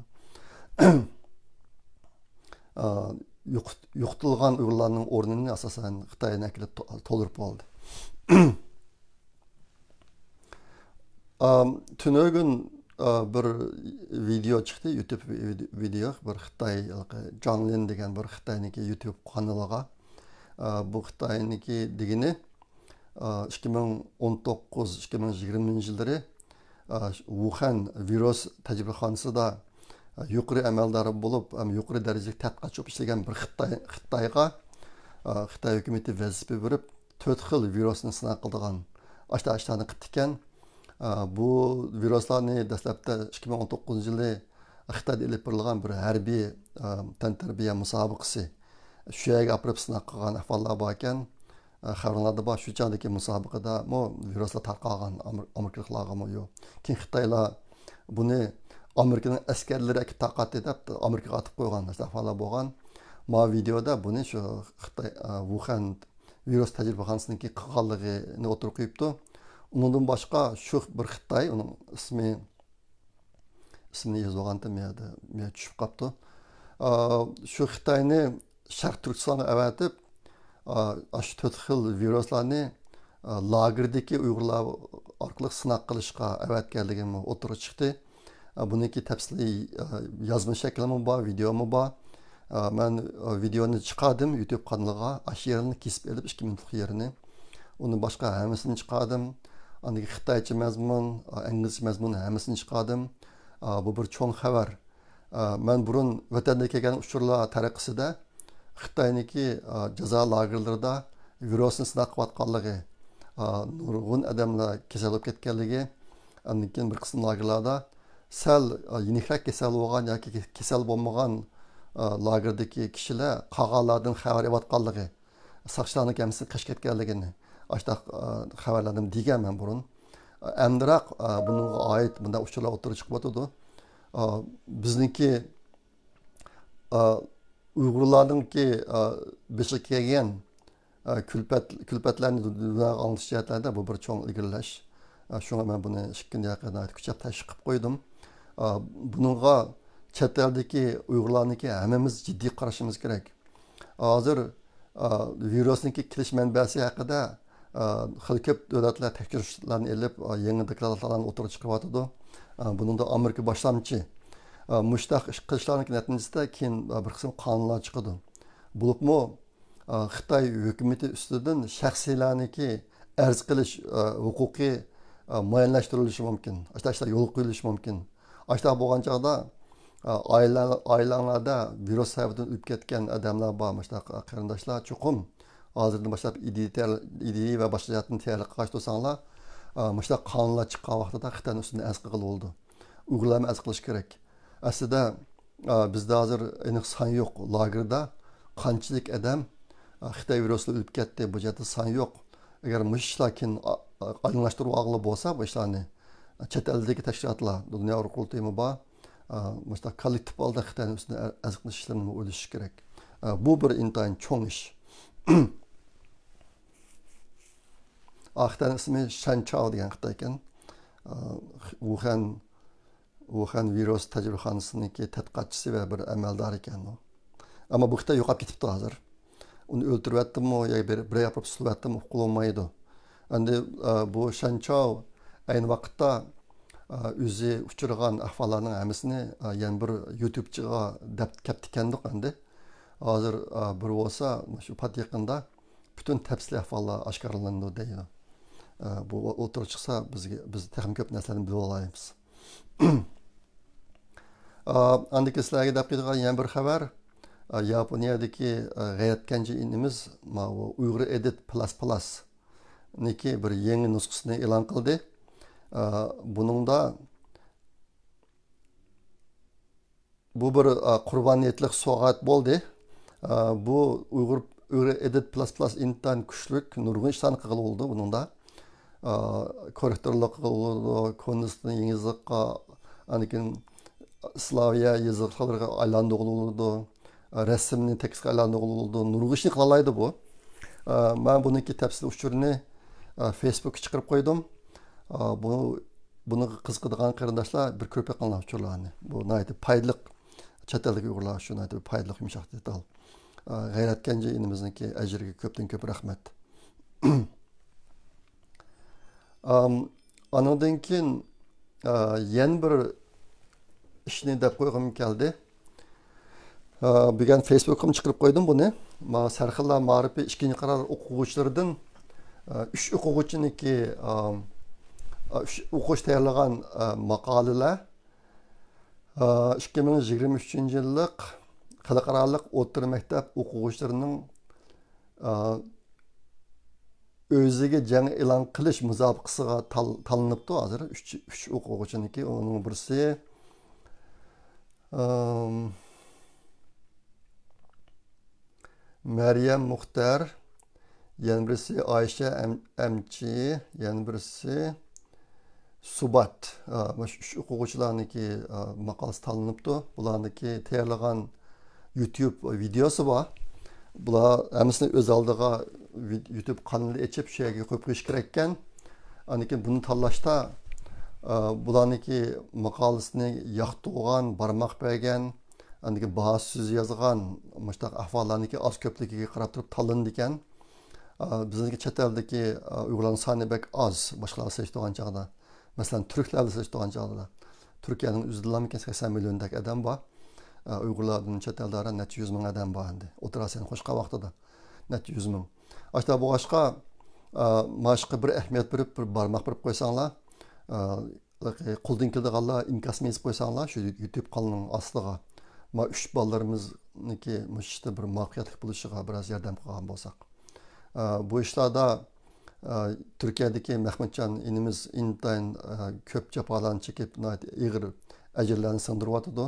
ئا، يوقىت-، يوقىتىلغان ئۇيغۇرلارنىڭ ئورنىنى ئاساسەن خىتاينى ئەكېلىپ تو-، تولدۇرۇپ بولدى. ئا، تۈنۈگۈن، ئا، بىر ۋىدېئو چىقتى، يۇتۇب ۋىدې-، ۋىدېئو، بىر خىتاي، ھېلىقى جاڭلىن دېگەن بىر خىتاينىڭكى يۇتۇب قانىلىغا. ئا، بۇ خىتاينىڭكى دېگىنى، ئىككى مىڭ ئون توققۇز، ئىككى مىڭ يىگىرمىنچى يىللىرى، ۋۇخەن ۋىرۇس تەجرىبىخانىسىدا يۇقىرى ئەمەلدار بولۇپ، ھەم يۇقىرى دەرىجىلىك تەتقىقاتچى بولۇپ ئىشلىگەن بىر خىتاي، خىتايغا، ئە، خىتاي ھۆكۈمىتى ۋەزىپە بېرىپ، تۆت خىل ۋىرۇسنى سىناق قىلىدىغان ئاشتا ئاشتانى قىپتىكەن. ئە، بۇ ۋىرۇسلارنى دەسلەپتە ئىككى مىڭ ئون توققۇزىنچى يىلى خىتايدا ئېلىپ بېرىلغان بىر ھەربىي، ئە، تەنتەربىيە مۇسابىقىسى، شۇ يەرگە ئاپىرىپ سىناق قىلغان ئەھۋاللار باركەن. ئە، خەۋەرلەردە بار، شۇ چاغدىكى مۇسابىقىدىمۇ ۋىرۇسلار تارقالغان ئامېر-، ئامېرىكىلىقلارغىمۇ يو-، كېيىن خىتايلار بۇنى ئامېرىكىنىڭ ئەسكەرلىرى ئەكىپ تارقاتتى دەپ، ئامېرىكىغا ئاتىپ قويغان ئەھۋاللار بولغان. ما ۋىدېودا بۇنى شۇ خىتاي، ئە، ۋۇخەن ۋىرۇس تەجرىبىخانىسىنىڭكى قىلغانلىقىنى ئوتتۇرىغا قويۇپتۇ. ئۇنىڭدىن باشقا شۇ بىر خىتاي، ئۇنىڭ ئىسمى، ئىسمىنى يېزىۋالغانتىم يەردە، يەردە چۈشۈپ قاپتۇ. ئا، شۇ خىتاينى شەرقىي تۈركىستانغا ئەۋەتىپ، ئا، ئاشۇ تۆت خىل ۋىرۇسلارنى، ئا، لاگېردىكى ئۇيغۇرلار ئارقىلىق سىناق قىلىشقا ئەۋەتكەنلىكىمۇ ئوتتۇرىغا چىقتى. ئا، بۇنىڭكى تەپسىلىي، ئا، يازما شەكلىمۇ بار، ۋىدېئومۇ بار. ئا، مەن، ئا، ۋىدېئونى چىقاردىم يۇتۇب قانىلىغا، ئاشۇ يېرىنى كېسىپ ئېلىپ، ئىككى مىنۇتلۇق يېرىنى. ئۇندىن باشقا ھەممىسىنى چىقاردىم. ئاندىن كېيىن خىتايچە مەزمۇن، ئا، ئىنگلىزچە مەزمۇن ھەممىسىنى چىقاردىم. ئا، بۇ بىر چوڭ خەۋەر. ئا، مەن بۇرۇن ۋەتەندە كەلگەن ئۇچۇرلار تەرىقىسىدە خىتاينىڭكى، ئا، جازا لاگېرلىرىدا ۋىرۇسنى سىناق قىلىۋاتقانلىقى، ئا، نۇرغۇن ئادەملەر كېسەل بولۇپ كەتكەنلىكى، ئاندىن كېيىن بىر قىسىم لاگېرلاردا سەل، ئا، يېنىكرەك كېسەل بولغان ياكى كېسەل بولمىغان، ئا، لاگېردىكى كىشىلەر قالغانلاردىن خەۋەر ئېلىۋاتقانلىقى، ساقچىلارنىڭ ھەممىسى قېچىپ كەتكەنلىكىنى، ئاشۇنداق، ئا، خەۋەرلەرنى دېگەن مەن بۇرۇن. ئا، ئەمدىراق، ئا، بۇنىڭغا ئائىت بۇنداق ئۇچۇرلار ئوتتۇرىغا چىقىپ ئاتىدۇ. ئا، بىزنىڭكى، ئا، ئۇيغۇرلارنىڭكى، ئا، بېشىغا كەلگەن، ئا، كۈلپەت، كۈلپەتلەرنى دۇنياغا ئاڭلىتىش جەھەتلەردە بۇ بىر چوڭ ئىلگىرىلەش. ئا، شۇڭا مەن بۇنى ئىككىنچى ياققا ناھايىتى كۈچەپ تەشۋىق قىلىپ قويدۇم. ئا، بۇنىڭغا چەت ئەلدىكى ئۇيغۇرلارنىڭكى ھەممىمىز جىددىي قارىشىمىز كېرەك. ھازىر، ئا، ۋىرۇسنىڭكى كېلىش مەنبەسى ھەققىدە، ئا، خېلى كۆپ دۆلەتلەر تەكشۈرۈشلەرنى ئېلىپ، ئا، يېڭى دوكلاتلارنى ئوتتۇرىغا چىقىرىۋاتىدۇ. ئا، بۇنىڭدا ئامېرىكا باشلامچى. ئا، مۇشۇنداق ئىش قىلىشلارنىڭ نەتىجىسىدە كېيىن، ئا، بىر قىسىم قانۇنلار چىقىدۇ. بولۇپمۇ، ئا، خىتاي ھۆكۈمىتى ئۈستىدىن شەخسلەرنىڭكى ئەرز قىلىش، ئا، ھوقۇقى، ئا، مۇئەييەنلەشتۈرۈلۈشى مۇمكىن. ئاشۇنداق ئىشلار يولغا قويۇلۇشى مۇمكىن. ئاشۇنداق بولغان چاغدا، ئا، ئائىلە-، ئائىلەڭلەردە ۋىرۇس سەۋەبىدىن ئۆلۈپ كەتكەن ئادەملەر بار، مۇشۇنداق قېرىنداشلار، چوقۇم ھازىردىن باشلاپ ئىدىيە تەييار-، ئىدىيە ۋە باشقا جەھەتتىن تەييارلىق قىلىش تۇرساڭلار، ئا، مۇشۇنداق قانۇنلار چىققان ۋاقتىدا خىتاينىڭ ئۈستىدىن ئەرز قىلغىلى بولىدۇ. ئۇيغۇرلارمۇ ئەرز قىلىش كېرەك. ئەسلىدە، ئا، بىزدە ھازىر ئېنىق سان يوق. لاگېردا قانچىلىك ئادەم، ئا، خىتاي ۋىرۇسىدا ئۆلۈپ كەتتى، بۇ جەھەتتە سان يوق. ئەگەر مۇشۇ ئىشلار كېيىن، ئا، ئا، ئايدىڭلاشتۇرۇۋالغىلى بولسا بۇ ئىشلارنى، چەت ئەلدىكى تەشكىلاتلار، دۇنيا ئۇيغۇر قۇرۇلتىيىمۇ بار، ئا، مۇشۇنداق كوللېكتىپ ھالدا خىتاينىڭ ئۈستىدىن ئەر-، ئەرز قىلىش ئىشلىرىنى ئويلىشىش كېرەك. ئا، بۇ بىر ئىنتايىن چوڭ ئىش. ئا، خىتاينىڭ ئىسمى شەن چاۋ دېگەن خىتاي ئىكەن. ئا، ۋۇخەن ۋۇخەن ۋىرۇس تەجرىبىخانىسىنىڭكى تەتقىقاتچىسى ۋە بىر ئەمەلدار ئىكەن ئۇ. ئەمما بۇ خىتاي يوقاپ كېتىپتۇ ھازىر. ئۇنى ئۆلتۈرۈۋەتتىمۇ ياكى بىر، بىر ياپراق سۇلىۋەتتىمۇ ئۇققىلى بولمايدۇ. ئەمدى، ئە، بۇ شەن چاۋ ئەينى ۋاقىتتا، ئە، ئۆزى ئۇچرىغان ئەھۋاللارنىڭ ھەممىسىنى، ئە، يەنە بىر يۇتۇبچىغا دەپ كەپتىكەندۇق ئەمدى. ھازىر، ئە، بىر بولسا شۇ پات يېقىندا پۈتۈن تەپسىلىي ئەھۋاللار ئاشكارىلىنىدۇ دەيدۇ. ئە، بۇ ئوتتۇرىغا چىقسا بىزگە، بىز تېخىمۇ كۆپ نەرسىلەرنى بىلىپ ئالايمىز. ئا، ئاندىن كېيىن سىلەرگە دەپ قويىدىغان يەنە بىر خەۋەر. ئا، ياپونىيەدىكى، ئا، غەيرەت كەنجى ئىنىمىز ماۋۇ ئۇيغۇر ئېدىت پىلاس پىلاسنىڭكى بىر يېڭى نۇسخىسىنى ئېلان قىلدى. ئا، بۇنىڭدا بۇ بىر، ئا، قۇربانىيەتلىك سوۋغات بولدى. ئا، بۇ ئۇيغۇر، ئۇيغۇر ئېدىت پىلاس پىلاس ئىنتايىن كۈچلۈك، نۇرغۇن ئىشلارنى قىلغىلى بولىدۇ بۇنىڭدا. ئا، كوررېكتورلۇق قىلغىلى بولىدۇ، كونىستىن يېڭى يېزىققا، ئاندىن كېيىن سلاۋىيە يېزىقلىرىغا ئايلاندۇرغىلى بولىدۇ. ئا، رەسىمنى تېكىستقا ئايلاندۇرغىلى بولىدۇ. نۇرغۇن ئىشنى قىلالايدۇ بۇ. ئا، مەن بۇنىڭكى تەپسىلىي ئۇچۇرىنى، ئا، فېيسبۇكقا چىقىرىپ قويدۇم. ئا، بۇ، بۇنىڭغا قىزىقىدىغان قېرىنداشلار بىر كۆرۈپ بېقىڭلار ئۇچۇرلارنى. بۇ ناھايىتى پايدىلىق. چەت ئەلدىكى ئۇيغۇرلار ئۈچۈن ناھايىتى پايدىلىق، يۇمشاق دېتال. ئا، غەيرەت كەنجى ئىنىمىزنىڭكى ئەجرىگە كۆپتىن كۆپ رەھمەت. ئام، ئانىڭدىن كېيىن، ئا، يەنە بىر ئىشنى دەپ قويغۇم كەلدى. ئا، بۈگۈن فېيسبۇكقىمۇ چىقىرىپ قويدۇم بۇنى. ما سەرخىللار مائارىپى ئىككىنچى قارار ئوقۇغۇچىلىرىدىن، ئا، ئۈچ ئوقۇغۇچىنىڭكى، ئا، ئا، ئۈچ ئوقۇغۇچى تەييارلىغان، ئا، ماقالىلەر. ئىككى مىڭ يىگىرمە ئۈچىنچى يىللىق خەلقئارالىق ئوتتۇرا مەكتەپ ئوقۇغۇچىلىرىنىڭ، ئا، ئۆزىگە جەڭ ئېلان قىلىش مۇسابىقىسىغا تال-، تاللىنىپتۇ ھازىر. ئۈچ، ئۈچ ئوقۇغۇچىنىڭكى، ئۇنىڭ بىرسى، ئام، مەريەم مۇختەر، يەنە بىرسى ئايشە ئەم-، ئەمچى، يەنە بىرسى سۇبات. ئا، مۇشۇ ئۈچ ئوقۇغۇچىلارنىڭكى، ئا، ماقالىسى تاللىنىپتۇ. بۇلارنىڭكى تەييارلىغان يۇتيۇب ۋىدېئوسى بار. بۇلار ھەممىسىنى ئۆز ئالدىغا ۋىد-، يۇتيۇب قانىلى ئېچىپ، شۇ يەرگە قويۇپ قويۇش كېرەككەن. ئاندىن كېيىن بۇنى تاللاشتا، ئا، بۇلارنىڭكى ماقالىسىنى ياقتۇرغان، بارماق بەرگەن، ئاندىن كېيىن باھا سۆزى يازغان، مۇشۇنداق ئەھۋاللارنىڭكى ئاز كۆپلۈكىگە قاراپ تۇرۇپ تاللىنىدىكەن. ئا، بىزنىڭكى چەت ئەلدىكى، ئا، ئۇيغۇرلارنىڭ سانى بەك ئاز، باشقىلارغا سېلىشتۇرغان چاغدا. مەسىلەن، تۈركلەر بىلەن سېلىشتۇرغان چاغدا. تۈركىيەنىڭ ئۆزىدىلا مىكەن سەكسەن مىليوندەك ئادەم بار. ئا، ئۇيغۇرلاردىن چەت ئەلدە نەچچە يۈز مىڭ ئادەم بار ئەمدى. ئوتتۇرا ئاسىيانى قوشقان ۋاقتىدا نەچچە يۈز مىڭ. ئاشۇنداق بولغاچقا، ئا، مانا شۇنىڭغا بىر ئەھمىيەت بېرىپ، بىر بارماق بېرىپ قويساڭلار، ئا، قولدىن كېلىدىغانلار ئىنكاسنى يېزىپ قويساڭلار، شۇ يۇتيۇب قانىلىنىڭ ئاستىغا. ما ئۈچ بالىلىرىمىزنىڭكى مۇشۇ ئىشتا بىر مۇۋەپپەقىيەتلىك بولۇشىغا بىراز ياردەم قىلغان بولساق. ئا، بۇ ئىشلاردا، ئا، تۈركىيەدىكى مەھمۇتجان ئىنىمىز ئىنتايىن، ئا، كۆپ جاپالارنى چېكىپ، ناھايىتى ئېغىر ئەجىرلەرنى سىڭدۈرۈۋاتىدۇ.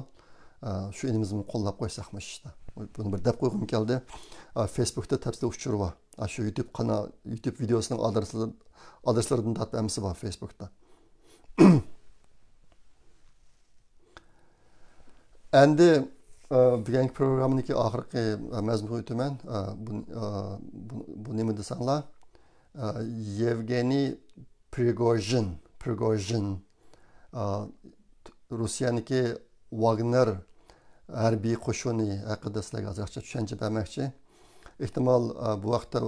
ئا، شۇ ئىنىمىزنى قوللاپ قويساق مۇشۇ ئىشتا. بۇنى بىر دەپ قويغۇم كەلدى. ئا، فېيسبۇكتا تەپسىلىي ئۇچۇر بار. ئا، شۇ يۇتيۇب قانا-، يۇتيۇب ۋىدېئوسىنىڭ ئادرېسىدىن، ئادرېسلىرىدىن تارتىپ ھەممىسى بار فېيسبۇكتا. ئەمدى، ئە، بۈگۈنكى پروگراممىنىڭكى ئاخىرقى، ئە، مەزمۇنىغا ئۆتىمەن. ئە، بۇ، ئە، بۇ، بۇ نېمە دېسەڭلار؟ ئە، يېۋگېنىي پرىگوژىن، پرىگوژىن، ئە، روسىيەنىڭكى ۋاگنېر ھەربىي قوشۇنى ھەققىدە سىلەرگە ئازراقچە چۈشەنچە بەرمەكچى. ئېھتىمال، ئە، بۇ ھەقتە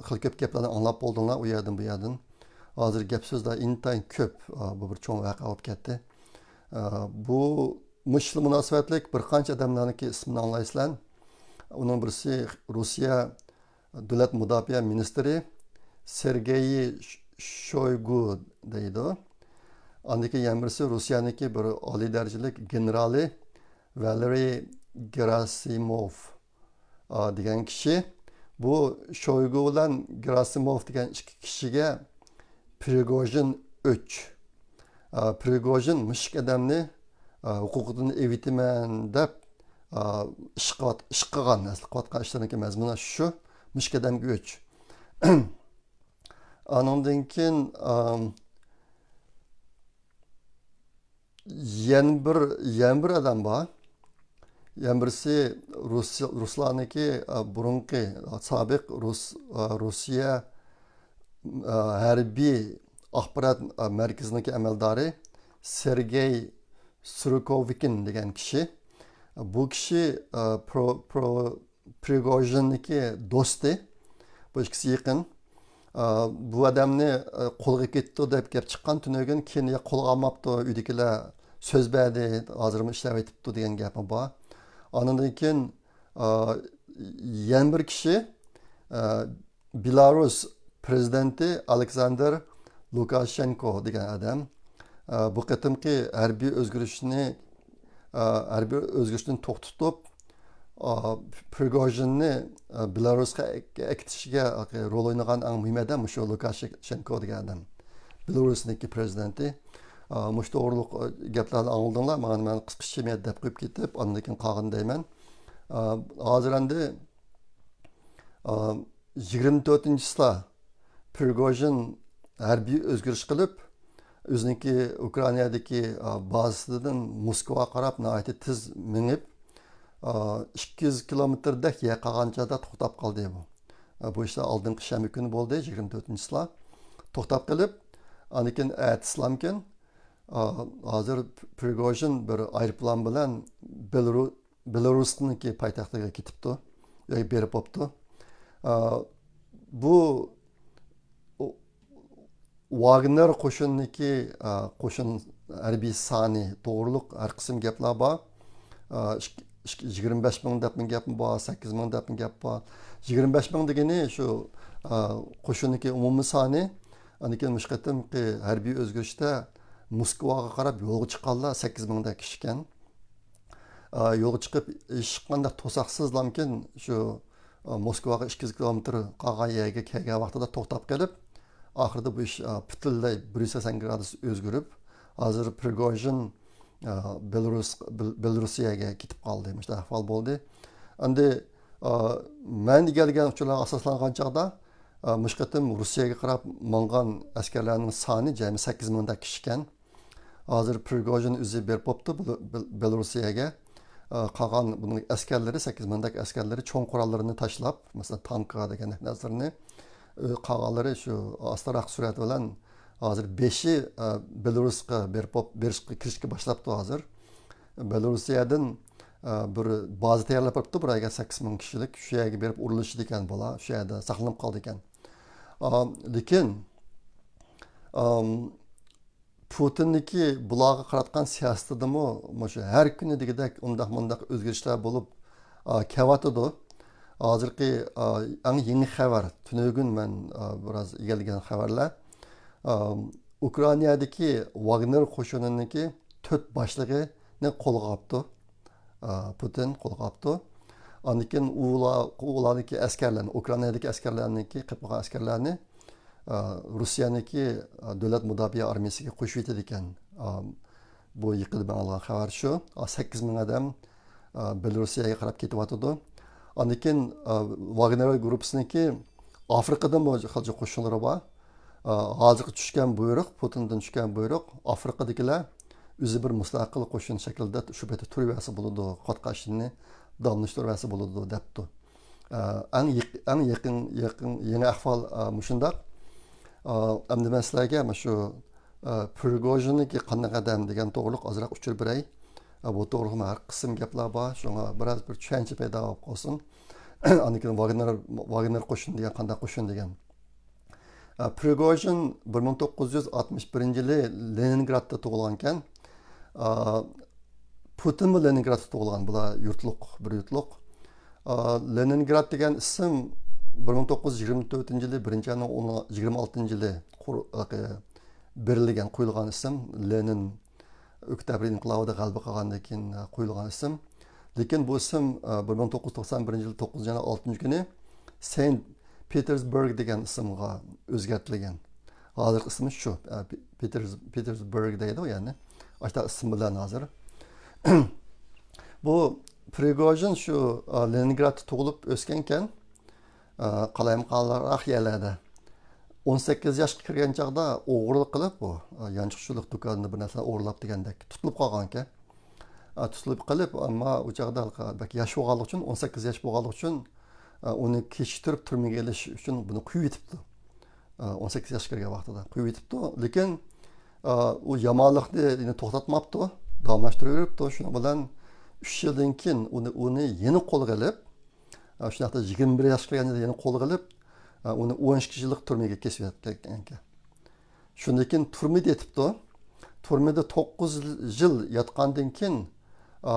خېلى كۆپ گەپلەرنى ئاڭلاپ بولدۇڭلار ئۇ يەردىن، بۇ يەردىن. ھازىر گەپ سۆزلەر ئىنتايىن كۆپ. ئە، بۇ بىر چوڭ ۋەقە بولۇپ كەتتى. ئە، بۇ، مۇشۇ مۇناسىۋەتلىك بىر قانچە ئادەملەرنىڭكى ئىسمىنى ئاڭلايسىلەر. ئۇنىڭ بىرسى روسىيە دۆلەت مۇداپىئە مىنىستىرى سېرگېي ش-، شويگۇ دەيدۇ. ئاندىن كېيىن يەنە بىرسى روسىيەنىڭكى بىر ئالىي دەرىجىلىك گېنېرالى ۋالېرىي گېراسىموف، ئا، دېگەن كىشى. بۇ شويگۇ بىلەن گېراسىموف دېگەن ئىككى كىشىگە پرىگوژىن ئۆچ. ئا، پرىگوژىن مۇشۇ ئادەمنى، ئا، ھوقۇقىدىن ئېۋىتىمەن دەپ، ئا، ئىش قىلىۋات-، ئىش قىلغان، ئەسلى قىلىۋاتقان ئىشلىرىنىڭكى مەزمۇنى شۇ، مۇشۇ ئادەمگە ئۆچ. ئانىڭدىن كېيىن، ئام، يەنە بىر، يەنە بىر ئادەم بار. يەنە بىرسى رۇس-، رۇسلارنىڭكى، ئا، بۇرۇنقى، سابىق رۇس-، ئا، روسىيە، ئا، ھەربىي ئاخبارات، ئا، مەركىزىنىڭكى ئەمەلدارى سېرگېي سۇرۇكوۋكىن دېگەن كىشى. بۇ كىشى، ئا، پرو-، پرو-، پرىگوژىننىڭكى دوستى. بۇ ئىككىسى يېقىن. ئا، بۇ ئادەمنى، ئا، قولغا كېتىپتۇ دەپ گەپ چىققان تۈنۈگۈن، كېيىن يا قولغا ئالماپتۇ، ئۆيدىكىلەر سۆز بەردى، ھازىرمۇ ئىشلەۋېتىپتۇ دېگەن گەپمۇ بار. ئاندىن كېيىن، ئا، يەنە بىر كىشى، ئا، بېلاروس پرېزىدېنتى ئالېكساندىر لۇكاشېنكو دېگەن ئادەم، ئا، بۇ قېتىمقى ھەربىي ئۆزگىرىشنى، ئا، ھەربىي ئۆزگىرىشنى توختىتىپ، ئا، پرىگوژىننى، ئا، بېلاروسقا ئەك-، ئەكېتىشىگە رول ئوينىغان ئەڭ مۇھىم ئادەم مۇشۇ لۇكاشېنكو دېگەن ئادەم. بېلاروسنىڭكى پرېزىدېنتى. ئا، مۇشۇ توغرۇلۇق، ئا، گەپلەرنى ئاڭلىدىڭلار. مانا مەن قىسقىچە دەپ قويۇپ كېتىپ، ئاندىن كېيىن قالغىنى دەيمەن. ئا، ھازىر ئەمدى، ئا، يىگىرمە تۆتىنچى چىسلا پرىگوژىن ھەربىي ئۆزگىرىش قىلىپ، ئۆزىنىڭكى ئۇكرائىنادىكى، ئا، بازىسىدىن موسكۋاغا قاراپ ناھايىتى تېز مېڭىپ، ئا، ئىككى يۈز كىلومېتىردەك يەر قالغان چاغدا توختاپ قالدى بۇ. ئا، بۇ ئىشلار ئالدىنقى شەنبە كۈنى بولدى، يىگىرمە تۆتىنچى چىسلا. توختاپ قېلىپ، ئاندىن كېيىن ئەتىسىلامكەن، ئا، ھازىر پرىگوژىن بىر ئايروپىلان بىلەن بېلرۇ-، بېلاروسنىڭكى پايتەختىگە كېتىپتۇ، ياكى بېرىپ بوپتۇ. ئا، بۇ ۋاگنېر قوشۇنىدىكى، ئا، قوشۇن ھەربىي سانى توغرۇلۇق ھەر قىسىم گەپلەر بار. ئا، ئىك-، ئىك-، يىگىرمە بەش مىڭ دەپمۇ گەپمۇ بار، سەككىز مىڭ دەپمۇ گەپ بار. يىگىرمە بەش مىڭ دېگىنى شۇ، ئا، قوشۇننىڭكى ئومۇمىي سانى. ئاندىن كېيىن مۇشۇ قېتىمقى ھەربىي ئۆزگىرىشتە موسكۋاغا قاراپ يولغا چىققانلار سەككىز مىڭدەك كىشىكەن. ئا، يولغا چىقىپ، ھېچقانداق توساقسىزلامكىن شۇ، ئا، موسكۋاغا ئىككى يۈز كىلومېتىر قالغان يەرگە كەلگەن ۋاقتىدا توختاپ قېلىپ، ئاخىرىدا بۇ ئىش، ئا، پۈتۈنلەي بىر يۈز سەكسەن گرادۇس ئۆزگىرىپ، ھازىر پرىگوژىن، ئا، بېلارۇس، بېل-، بېلارۇسىيەگە كېتىپ قالدى. مۇشۇنداق ئەھۋال بولدى. ئەمدى، ئا، مەن ئىگىلىگەن ئۇچۇرلارغا ئاساسلانغان چاغدا، ئا، مۇشۇ قېتىم روسىيەگە قاراپ ماڭغان ئەسكەرلەرنىڭ سانى جەمئىي سەككىز مىڭدەك كىشىكەن. ھازىر پرىگوژىن ئۆزى بېرىپ بوپتۇ بېل-، بېل-، بېلارۇسىيەگە. ئا، قالغان بۇنىڭ ئەسكەرلىرى، سەككىز مىڭدەك ئەسكەرلىرى چوڭ قۇراللىرىنى تاشلاپ، مەسىلەن، تانكا دېگەن نەرسىلىرىنى، ئا، قالغانلىرى شۇ ئاستىراق سۈرئەت بىلەن ھازىر بېشى، ئا، بېلارۇسقا بېرىپ بوپ-، بېرىشقا، كىرىشكە باشلاپتۇ ھازىر. بېلارۇسىيەدىن، ئا، بىر بازا تەييارلاپ بېرىپتۇ، بىر يەرگە سەككىز مىڭ كىشىلىك. شۇ يەرگە بېرىپ ئورۇنلىشىدىكەن بۇلار، شۇ يەردە ساقلىنىپ قالىدىكەن. ئا، لېكىن، ئام، پۇتىننىكى بۇلارغا قاراتقان سىياسىتىدىمۇ مۇشۇ ھەر كۈنى دېگۈدەك ئۇنداق مۇنداق ئۆزگىرىشلەر بولۇپ، ئا، كېلىۋاتىدۇ. ھازىرقى، ئا، ئەڭ يېڭى خەۋەر، تۈنۈگۈن مەن، ئا، بىراز ئىگىلىگەن خەۋەرلەر. ئا، ئۇكرائىنادىكى ۋاگنېر قوشۇنىنىڭكى تۆت باشلىقىنى قولغا ئاپتۇ. ئا، پۇتىن قولغا ئاپتۇ. ئاندىن كېيىن ئۇلار، ئۇلارنىڭكى ئەسكەرلەرنى، ئۇكرائىنادىكى ئەسكەرلەرنىڭكى، قېپىلغان ئەسكەرلەرنى، ئا، روسىيەنىڭكى، ئا، دۆلەت مۇداپىئە ئارمىيەسىگە قوشۇۋېتىدىكەن. ئا، بۇ يېقىندا ماڭغان خەۋەر شۇ. ئا، سەككىز مىڭ ئادەم، ئا، بېلارۇسىيەگە قاراپ كېتىۋاتىدۇ. ئاندىن كېيىن، ئا، ۋاگنېر گۇرۇپپىسىنىڭكى ئافرىقىدىمۇ خىلجە قوشۇنلىرى بار. ئا، ھازىرقى چۈشكەن بۇيرۇق، پۇتىندىن چۈشكەن بۇيرۇق، ئافرىقىدىكىلەر ئۆزى بىر مۇستەقىل قوشۇن شەكلىدە شۇ پېتى تۇرۇۋەرسە بولىدۇ، قاتقان ئىشىنى داۋاملاشتۇرۇۋەرسە بولىدۇ، دەپتۇ. ئا، ئەڭ يېق-، ئەڭ يېقىن، يېقىن، يېڭى ئەھۋال، ئا، مۇشۇنداق. ئا، ئەمدى مەن سىلەرگە مانا شۇ، ئا، پرىگوژىننىڭكى قانداق ئادەم دېگەن توغرۇلۇق ئازراق ئۇچۇر بېرەي. ئا، بۇ توغرۇلۇق ھەر قىسىم گەپلەر بار، شۇڭا بىراز بىر چۈشەنچە پەيدا بولۇپ قالسۇن. ئاندىن كېيىن ۋاگنېر، ۋاگنېر قوشۇنى دېگەن قانداق قوشۇن دېگەن. ئا، پرىگوژىن بىر مىڭ توققۇز يۈز ئاتمىش بىرىنچى يىلى لېنىنگرادتا تۇغۇلغانكەن. ئا، پۇتىنمۇ لېنىنگرادتا تۇغۇلغان، بۇلار يۇرتلۇق، بىر يۇرتلۇق. ئا، لېنىنگراد دېگەن ئىسىم بىر مىڭ توققۇز يۈز يىگىرمە تۆتىنچى يىلى بىرىنچى ئاينىڭ ئون، يىگىرمە ئالتىنچى يىلى قۇر-، ئە، بېرىلگەن، قويۇلغان ئىسىم. لېنىن ئۆكتەبىر ئىنقىلابىدا غەلىبە قىلغاندىن كېيىن، ئە، قويۇلغان ئىسىم. لېكىن بۇ ئىسىم، ئە، بىر مىڭ توققۇز يۈز توقسان بىرىنچى يىل توققۇزىنچى ئاينىڭ ئالتىنچى كۈنى سەينت پېتېرسبۇرگ دېگەن ئىسىمغا ئۆزگەرتىلگەن. ھازىرقى ئىسمى شۇ، ئە، پې-، پېتېرس-، پېتېرسبۇرگ دەيدۇ، يەنى ئاشۇنداق ئىسىم بىلەن ھازىر. بۇ پرىگوژىن شۇ، ئە، لېنىنگرادتا تۇغۇلۇپ ئۆسكەنكەن. ئا، قالايمىقانراق يەرلەردە. ئون سەككىز ياشقا كىرگەن چاغدا ئوغرىلىق قىلىپ، بۇ، ئا، يانچۇقچىلىق دۇكانىدا بىر نەرسىلەر ئوغرىلاپ دېگەندەك تۇتۇلۇپ قالغانىكەن. ئا، تۇتۇلۇپ قېلىپ، ئەمما ئۇ چاغدا بەك ياش بولغانلىقى ئۈچۈن، ئون سەككىز ياش بولغانلىقى ئۈچۈن، ئا، ئۇنى كېچىكتۈرۈپ تۈرمىگە ئېلىش ئۈچۈن بۇنى قويۇۋېتىپتۇ. ئا، ئون سەككىز ياشقا كىرگەن ۋاقتىدا قويۇۋېتىپتۇ. لېكىن، ئا، ئۇ يامانلىقنى يەنە توختاتماپتۇ، داۋاملاشتۇرۇۋېرىپتۇ. شۇنىڭ بىلەن ئۈچ يىلدىن كېيىن ئۇنى، ئۇنى يەنە قولغا ئېلىپ، ئا، شۇنداقتا يىگىرمە بىر ياشقا كىرگەندە يەنە قولغا ئېلىپ، ئا، ئۇنى ئون ئىككى يىللىق تۈرمىگە كېسىۋەتكەنكەن. شۇندىن كېيىن تۈرمىدە يېتىپتۇ. تۈرمىدە توققۇز يىل ياتقاندىن كېيىن، ئا،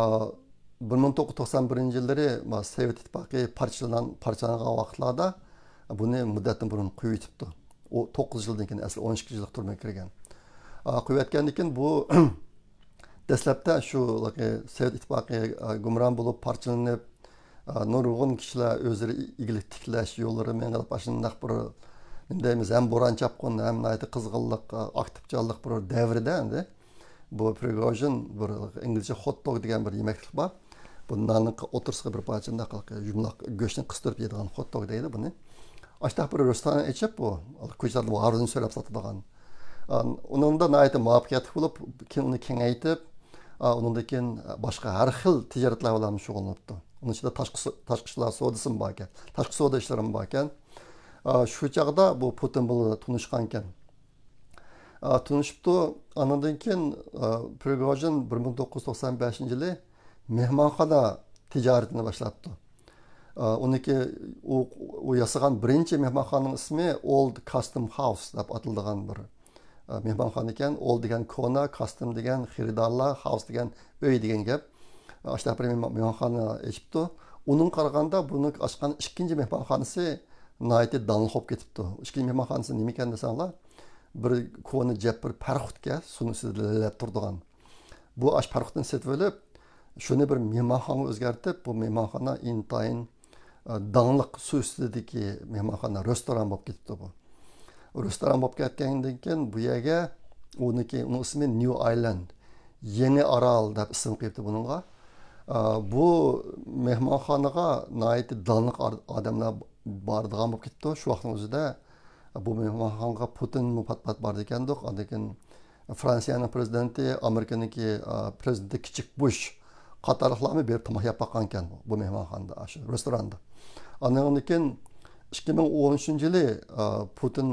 بىر مىڭ توققۇز يۈز توقسان بىرىنچى يىللىرى، ما، سوۋېت ئىتتىپاقى پارچىلان-، پارچىلانغان ۋاقىتلاردا بۇنى مۇددەتتىن بۇرۇن قويۇۋېتىپتۇ. ئۇ توققۇز يىلدىن كېيىن، ئەسلى ئون ئىككى يىللىق تۈرمىگە كىرگەن. ئا، قويۇۋەتكەندىن كېيىن بۇ دەسلەپتە شۇ سوۋېت ئىتتىپاقى، ئا، گۇمران بولۇپ، پارچىلىنىپ، ئا، نۇرغۇن كىشىلەر ئۆزلىرى ئىگىلىك تىكلەش يوللىرى مېڭىپ، ئاشۇنداق بىر، نېمە دەيمىز، ھەم بوران چاپقۇن، ھەم ناھايىتى قىزغىنلىق، ئا، ئاكتىپچانلىق بىر دەۋردە ئەمدى بۇ پرىگوژىن بىر ئىنگلىزچە خوت دوگ دېگەن بىر يېمەكلىك بار. بۇ ناننىڭ ئوتتۇرىسىغا بىر پارچە مۇنداق يۇمىلاق گۆشنى قىستۇرۇپ يەيدىغان خوت دوگ دەيدۇ بۇنى. ئاشۇنداق بىر رېستوران ئېچىپ، بۇ كوچىلاردا ھارۋىنى سۆرەپ ساتىدىغان. ئا، ئۇنىڭدا ناھايىتى مۇۋەپپەقىيەتلىك بولۇپ، كېيىن ئۇنى كېڭەيتىپ، ئا، ئۇنىڭدىن كېيىن باشقا ھەر خىل تىجارەتلەر بىلەن شۇغۇللىنىپتۇ. ئۇنىڭ ئىچىدە تاشقى سو-، تاشقى ئىشلار سودىسىمۇ باركەن، تاشقى سودا ئىشلىرىمۇ باركەن. ئا، شۇ چاغدا بۇ پۇتىن بىلەن تونۇشقانكەن. ئا، تونۇشۇپتۇ. ئانىڭدىن كېيىن، ئا، پرىگوژىن بىر مىڭ توققۇز يۈز توقسان بەشىنچى يىلى مېھمانخانا تىجارىتىنى باشلاپتۇ. ئا، ئۇنىڭكى، ئۇ، ئۇ ياسىغان بىرىنچى مېھمانخانىنىڭ ئىسمى ئولد كاستم ھاۋس دەپ ئاتىلىدىغان بىر، ئا، مېھمانخانا ئىكەن. ئولد دېگەن كونا، كاستم دېگەن خېرىدارلار، ھاۋس دېگەن ئۆي دېگەن گەپ. ئاشۇنداق بىر مېھما-، مېھمانخانا ئېچىپتۇ. ئۇنىڭغا قارىغاندا بۇنىڭ ئاچقان ئىككىنچى مېھمانخانىسى ناھايىتى داڭلىق بولۇپ كېتىپتۇ. ئىككىنچى مېھمانخانىسى نېمىكەن دېسەڭلار، بىر كونا جەپ بىر پەرخوتكە سۇنىڭ ئۈستىدە لەپ تۇرىدىغان. بۇ ئاش پەرخوتنى سېتىۋېلىپ، شۇنى بىر مېھمانخانىغا ئۆزگەرتىپ، بۇ مېھمانخانا ئىنتايىن، ئە، داڭلىق سۇ ئۈستىدىكى مېھمانخانا، رېستوران بولۇپ كېتىپتۇ بۇ. رېستوران بولۇپ كەتكەندىن كېيىن بۇ يەرگە ئۇنىڭكى، ئۇنىڭ ئىسمى نيۇ ئايلاند، يېڭى ئارال دەپ ئىسىم قويۇپتۇ بۇنىڭغا. ئە، بۇ مېھمانخانىغا ناھايىتى داڭلىق ئار-، ئادەملەر بارىدىغان بولۇپ كېتىپتۇ. شۇ ۋاقىتنىڭ ئۆزىدە بۇ مېھمانخانىغا پۇتىنمۇ پات-پات بارىدىكەندۇق. ئاندىن كېيىن فرانسىيەنىڭ پرېزىدېنتى، ئامېرىكىنىڭكى، ئا، پرېزىدېنتى كىچىك بۇش قاتارلىقلارمۇ بېرىپ تاماق يەپ باققانىكەن بۇ مېھمانخانىدا، شۇ رېستوراندا. ئاندىن كېيىن ئىككى مىڭ ئون ئۈچىنچى يىلى، ئا، پۇتىن،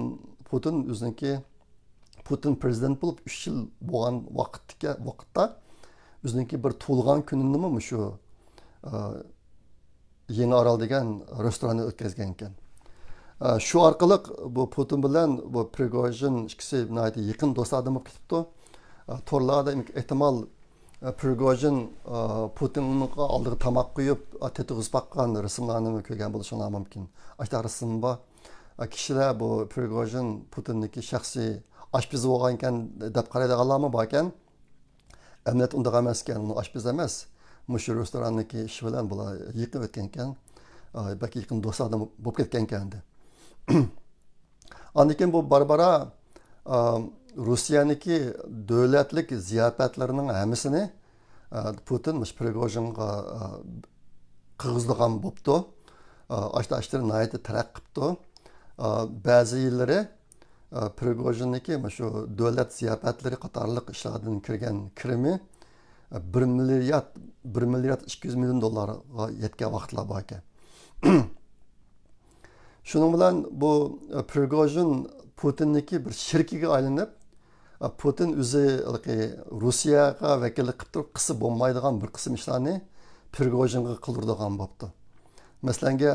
پۇتىن ئۆزىنىڭكى، پۇتىن پرېزىدېنت بولۇپ ئۈچ يىل بولغان ۋاقىتتىكى، ۋاقىتتا ئۆزىنىڭكى بىر تۇغۇلغان كۈنىنىمۇ مۇشۇ، ئا، يېڭى ئارال دېگەن رېستوراندا ئۆتكۈزگەن ئىكەن. ئە، شۇ ئارقىلىق بۇ پۇتىن بىلەن بۇ پرىگوژىن ئىككىسى ناھايىتى يېقىن دوست ئادەم بولۇپ كېتىپتۇ. ئە، تورلاردا ئېھتىمال، ئە، پرىگوژىن، ئە، پۇتىنغا ئالدىغا تاماق قويۇپ، ئە، تېتىغۇزۇپ باققان رەسىملەرنىمۇ كۆرگەن بولۇشۇڭلار مۇمكىن. ئاشۇنداق رەسىم بار. ئە، كىشىلەر بۇ پرىگوژىن پۇتىننىڭكى شەخسىي ئاشپىزى بولغانىكەن دەپ قارايدىغانلارمۇ باركەن. ئەمەلىيەتتە ئۇنداق ئەمەسكەن، ئۇ ئاشپەز ئەمەس. مۇشۇ رېستوراننىڭكى ئىشى بىلەن بۇلار يېقىن ئۆتكەنكەن. ئا، بەك يېقىن دوست ئادەم بولۇپ كەتكەنكەن ئەمدى. ئاندىن كېيىن بۇ بارا-بارا، ئا، روسىيەنىڭكى دۆلەتلىك زىياپەتلىرىنىڭ ھەممىسىنى، ئا، پۇتىن مۇشۇ پرىگوژىنغا، ئا، قىلغۇزىدىغان بوپتۇ. ئا، ئاشتا ئاشتىرى ناھايىتى تەرەققىي قىپتۇ. ئا، بەزى يىللىرى، ئا، پرىگوژىننىڭكى مۇشۇ دۆلەت زىياپەتلىرى قاتارلىق ئىشلاردىن كىرگەن كىرىمى، ئا، بىر مىليارد، بىر مىليارد ئىككى يۈز مىليون دوللارغا يەتكەن ۋاقىتلار باركەن. شۇنىڭ بىلەن بۇ، ئا، پرىگوژىن پۇتىننىڭكى بىر شېرىكىگە ئايلىنىپ، ئا، پۇتىن ئۆزى ھېلىقى روسىيەگە ۋەكىللىك قىلىپ تۇرۇپ قىلسا بولمايدىغان بىر قىسىم ئىشلارنى پرىگوژىنغا قىلدۇرىدىغان بوپتۇ. مەسىلەنگە،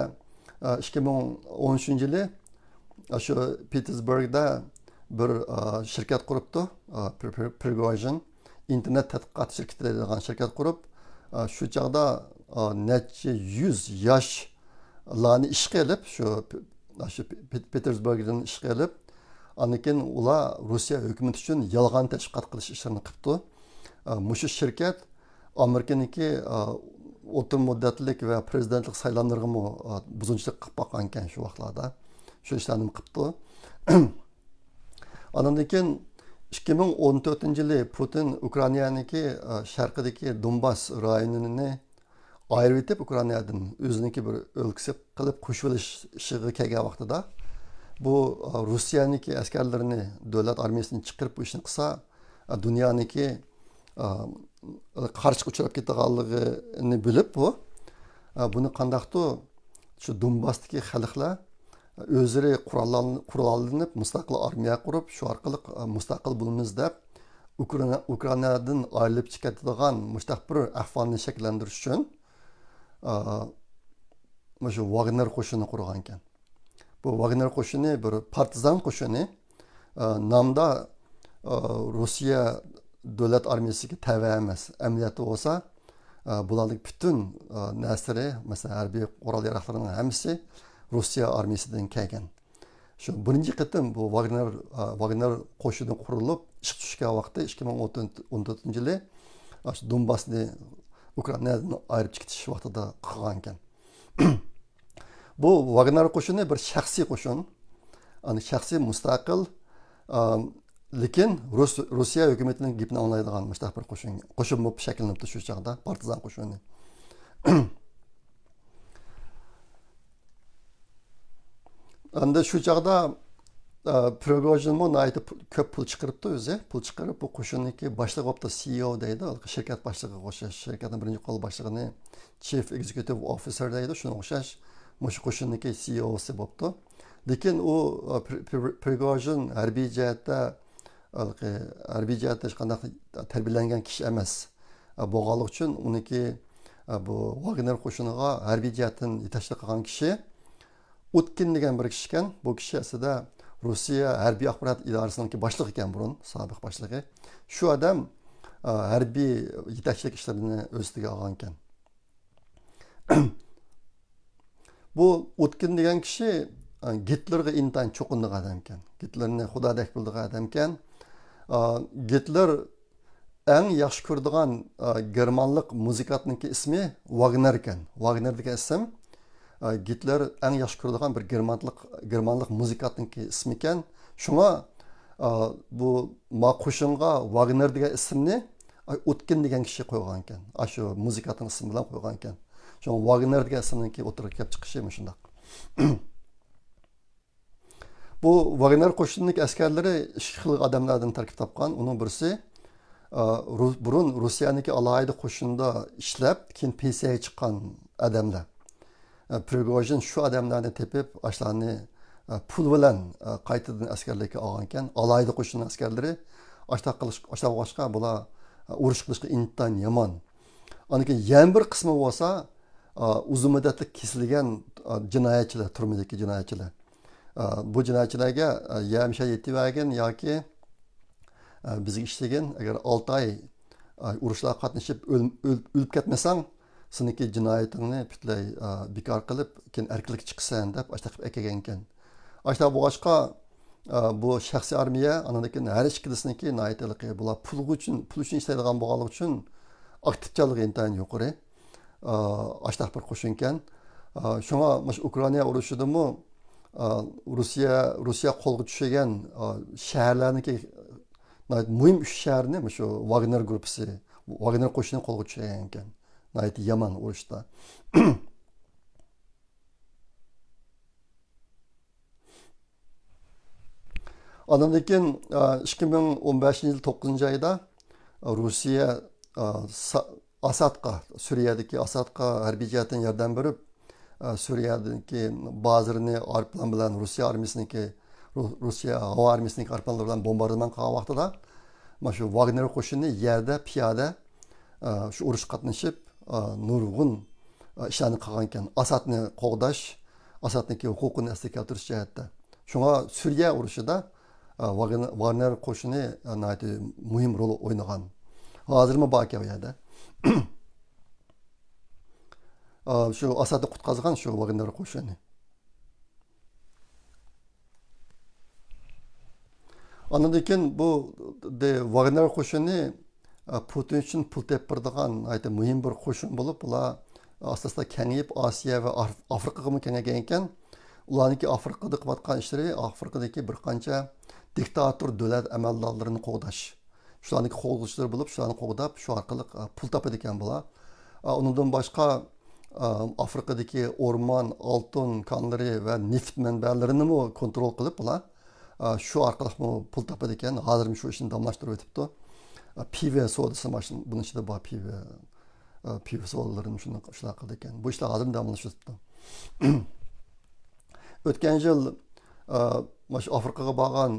ئىككى مىڭ ئون ئۈچىنچى يىلى شۇ پېتېرسبۇرگدا بىر، شىركەت قۇرۇپتۇ، پرىگوژىن. ئىنتېرنېت تەتقىقات شىركىتى دەيدىغان شىركەت قۇرۇپ، شۇ چاغدا نەچچە يۈز ياشلارنى ئىشقا ئېلىپ، شۇ، شۇ پېتېرسبۇرگدىن ئىشقا ئېلىپ، ئاندىن كېيىن ئۇلار روسىيە ھۆكۈمىتى ئۈچۈن يالغان تەشۋىقات قىلىش ئىشلىرىنى قىپتۇ. مۇشۇ شىركەت ئامېرىكىنىڭكى، ئا، ئوتتۇرا مۇددەتلىك ۋە پرېزىدېنتلىق سايلاملىرىغىمۇ، ئا، بۇزغۇنچىلىق قىلىپ باققانىكەن شۇ ۋاقىتلاردا. شۇ ئىشلارنى قىپتۇ. ئاندىن كېيىن ئىككى مىڭ ئون تۆتىنچى يىلى پۇتىن ئۇكرائىنانىڭكى، ئا، شەرقىدىكى دونباس رايونىنى ئايرىۋېتىپ ئۇكرائىنادىن ئۆزىنىڭكى بىر ئۆلكىسى قىلىپ قوشۇۋېلىش ئىشىغا كەلگەن ۋاقتىدا بۇ، ئا، روسىيەنىڭكى ئەسكەرلىرىنى، دۆلەت ئارمىيىسىنى چىقىرىپ بۇ ئىشنى قىلسا، ئا، دۇنيانىڭكى، ئا، قارشىغا ئۇچراپ كېتىدىغانلىقىنى بىلىپ بۇ، ئا، بۇنى قانداقتۇ شۇ دونباستىكى خەلقلەر ئۆزلىرى قوراللان-، قوراللىنىپ، مۇستەقىل ئارمىيە قۇرۇپ، شۇ ئارقىلىق، ئا، مۇستەقىل بولىمىز دەپ، ئۇكرائىنا، ئۇكرائىنادىن ئايرىلىپ چىقىپ كېتىدىغان مۇشۇنداق بىر ئەھۋالنى شەكىللەندۈرۈش ئۈچۈن، ئا، مۇشۇ ۋاگنېر قوشۇنى قۇرغانىكەن. بۇ ۋاگنېر قوشۇنى بىر پارتىزان قوشۇنى، ئا، نامدا، ئا، روسىيە دۆلەت ئارمىيىسىگە تەۋە ئەمەس. ئەمەلىيەتتە بولسا، ئا، بۇلارنىڭ پۈتۈن، ئا، نەرسىلىرى، مەسىلەن، ھەربىي قورال-ياراغلىرىنىڭ ھەممىسى روسىيە ئارمىيىسىدىن كەلگەن. شۇ بىرىنچى قېتىم بۇ ۋاگنېر، ئا، ۋاگنېر قوشۇنى قۇرۇلۇپ ئىشقا چۈشكەن ۋاقتى ئىككى مىڭ ئون تۆتىنچى يىلى، ئاشۇ دونباسنى ئۇكرائىنادىن ئايرىپ چىقىرىش ۋاقتىدا قىلغانىكەن. بۇ ۋاگنېر قوشۇنى بىر شەخسىي قوشۇن. ئانا شەخسىي مۇستەقىل، ئا، لېكىن رۇس-، روسىيە ھۆكۈمىتىنىڭ گېپىنى ئاڭلايدىغان مۇشۇنداق بىر قوشۇن، قوشۇن بولۇپ شەكىللىنىپتۇ شۇ چاغدا، پارتىزان قوشۇنى. ئەمدى شۇ چاغدا، ئا، پرىگوژىنمۇ ناھايىتى پۇ-، كۆپ پۇل چىقىرىپتۇ ئۆزى. پۇل چىقىرىپ، بۇ قوشۇننىڭكى باشلىقى بولۇپتۇ، سىئىئو دەيدۇ. شىركەت باشلىقىغا ئوخشاش، شىركەتنىڭ بىرىنچى قول باشلىقىنى چىف ئېگزېكۇتىپ ئوفىسېر دەيدۇ. شۇنىڭغا ئوخشاش مۇشۇ قوشۇننىڭكى سىئىئوسى بوپتۇ. لېكىن ئۇ، ئا، پرى-، پرى-، پرىگوژىن ھەربىي جەھەتتە، ھېلىقى، ھەربىي جەھەتتە ھېچقانداق تەربىيەلەنگەن كىشى ئەمەس. ئا، بولغانلىقى ئۈچۈن ئۇنىڭكى، ئا، بۇ ۋاگنېر قوشۇنىغا ھەربىي جەھەتتىن يېتەكچىلىك قىلغان كىشى ئۇتكىن دېگەن بىر كىشى ئىكەن. بۇ كىشى ئەسلىدە روسىيە ھەربىي ئاخبارات ئىدارىسىنىڭكى باشلىقى ئىكەن بۇرۇن، سابىق باشلىقى. شۇ ئادەم، ئا، ھەربىي يېتەكچىلىك ئىشلىرىنى ئۆز ئۈستىگە ئالغان ئىكەن. بۇ ئۇتكىن دېگەن كىشى، ئا، گىتلېرغا ئىنتايىن چوقۇنىدىغان ئادەم ئىكەن. گىتلېرنى خۇدادەك بىلىدىغان ئادەم ئىكەن. ئا، گىتلېر ئەڭ ياخشى كۆرىدىغان، ئا، گېرمانلىق مۇزىكانتنىڭكى ئىسمى ۋاگنېر ئىكەن. ۋاگنېر دېگەن ئىسىم، ئا، گىتلېر ئەڭ ياخشى كۆرىدىغان بىر گېرمانلىق، گېرمانلىق مۇزىكانتنىڭكى ئىسمى ئىكەن. شۇڭا، ئا، بۇ ما قوشۇنغا ۋاگنېر دېگەن ئىسىمنى، ئاي، ئۇتكىن دېگەن كىشى قويغان ئىكەن. ئاشۇ مۇزىكانتنىڭ ئىسمى بىلەن قويغان ئىكەن. شۇڭا ۋاگنېر دېگەن ئىسىمنىڭكى ئوتتۇرىغا كېلىپ چىقىشى مۇشۇنداق. بۇ ۋاگنېر قوشۇنىنىڭ ئەسكەرلىرى ئىككى خىل ئادەملەردىن تەركىب تاپقان. ئۇنىڭ بىرسى، ئا، رۇ-، بۇرۇن روسىيەنىڭكى ئالاھىدە قوشۇنىدا ئىشلەپ، كېيىن پېنسىيەگە چىققان ئادەملەر. ئا، پرىگوژىن شۇ ئادەملەرنى تېپىپ، ئاشۇلارنى، ئا، پۇل بىلەن، ئا، قايتىدىن ئەسكەرلىككە ئالغانىكەن. ئالاھىدە قوشۇننىڭ ئەسكەرلىرى ئاشۇنداق قىلىش-، ئاشۇنداق بولغاچقا، بۇلار، ئا، ئۇرۇش قىلىشقا ئىنتايىن يامان. ئاندىن كېيىن يەنە بىر قىسمى بولسا، ئا، ئۇزۇن مۇددەتلىك كېسىلگەن، ئا، جىنايەتچىلەر، تۈرمىدىكى جىنايەتچىلەر. ئا، بۇ جىنايەتچىلەرگە، ئا، يەمىشە يېتىۋەرگىن ياكى، ئا، بىزگە ئىشلىگىن، ئەگەر ئالتە ئاي، ئا، ئۇرۇشلارغا قاتنىشىپ ئۆل-، ئۆل-، ئۆلۈپ كەتمىسەڭ، سېنىڭكى جىنايىتىڭنى پۈتلەي، ئا، بىكار قىلىپ، كېيىن ئەركىنلىككە چىقىسەن دەپ ئاشۇنداق قىلىپ ئەكەلگەنىكەن. ئاشۇنداق بولغاچقا، ئا، بۇ شەخسىي ئارمىيە، ئاندىن كېيىن ھەر ئىككىلىسىنىڭكى ناھايىتى ھېلىقى، بۇلار پۇل ئۈچۈن، پۇل ئۈچۈن ئىشلەيدىغان بولغانلىقى ئۈچۈن ئاكتىپچانلىقى ئىنتايىن يۇقىرى. ئا، ئاشۇنداق بىر قوشۇنكەن. ئا، شۇڭا مۇشۇ ئۇكرائىنا ئۇرۇشىدىمۇ، ئا، روسىيە، روسىيە قولغا چۈشۈرگەن، ئا، شەھەرلەرنىڭكى ناھايىتى مۇھىم ئۈچ شەھەرنى مۇشۇ ۋاگنېر گۇرۇپپىسى، ۋاگنېر قوشۇنى قولغا چۈشۈرگەنكەن. ناھايىتى يامان ئۇرۇشتا. ئاندىن كېيىن، ئىككى مىڭ ئون بەشىنچى يىل توققۇزىنچى ئايدا، روسىيە، سا-، ئاسادقا، سۈرىيەدىكى ئاسادقا ھەربىي جەھەتتىن ياردەم بېرىپ، سۈرىيەدىكى بازىرىنى ئايروپىلان بىلەن روسىيە ئارمىيىسىنىڭكى، رۇ-، روسىيە ھاۋا ئارمىيىسىنىڭكى ئايروپىلانلىرى بىلەن بومباردىمان قىلغان ۋاقتىدا، مانا شۇ ۋاگنېر قوشۇنى يەردە، پىيادە، شۇ ئۇرۇشقا قاتنىشىپ، نۇرغۇن ئىشلارنى قىلغانىكەن. ئاسادنى قوغداش، ئاسادنىڭكى ھوقۇقىنى ئەسلىگە كەلتۈرۈش جەھەتتە. شۇڭا سۈرىيە ئۇرۇشىدا، ئا، ۋاگن-، ۋاگنېر قوشۇنى، ئا، ناھايىتى مۇھىم رول ئوينىغان. ھازىرمۇ باركەن ئۇ يەردە. ئا، شۇ ئاسادنى قۇتقازغان شۇ ۋاگنېر قوشۇنى. ئاندىن كېيىن بۇ دې-، ۋاگنېر قوشۇنى، ئا، پۇتىن ئۈچۈن پۇل تېپىپ بېرىدىغان ناھايىتى مۇھىم بىر قوشۇن بولۇپ، بۇلار ئاستا-ئاستا كېڭىيىپ، ئاسىيا ۋە ئاف-، ئافرىقىغىمۇ كېڭەيگەن ئىكەن. ئۇلارنىڭكى ئافرىقىدا قىلىۋاتقان ئىشلىرى ئافرىقىدىكى بىر قانچە دىكتاتور دۆلەت ئەمەلدارلىرىنى قوغداش. شۇلارنىڭكى قوغدىغۇچىلىرى بولۇپ، شۇلارنى قوغداپ، شۇ ئارقىلىق، ئا، پۇل تاپىدىكەن بۇلار. ئا، ئۇنىڭدىن باشقا، ئا، ئافرىقىدىكى ئورمان، ئالتۇن كانلىرى ۋە نېفىت مەنبەلىرىنىمۇ كونترول قىلىپ بۇلار، ئا، شۇ ئارقىلىقمۇ پۇل تاپىدىكەن. ھازىرمۇ شۇ ئىشنى داۋاملاشتۇرۇۋېتىپتۇ. ئا، پىۋە سودىسى مانا شۇ-، بۇنىڭ ئىچىدە بار پىۋە. ئا، پىۋە سودىلىرىنى شۇنداق ئىشلار قىلىدىكەن. بۇ ئىشلار ھازىرمۇ داۋاملىشىۋېتىپتۇ. ئۆتكەن يىل، ئا، مانا شۇ ئافرىقىغا بارغان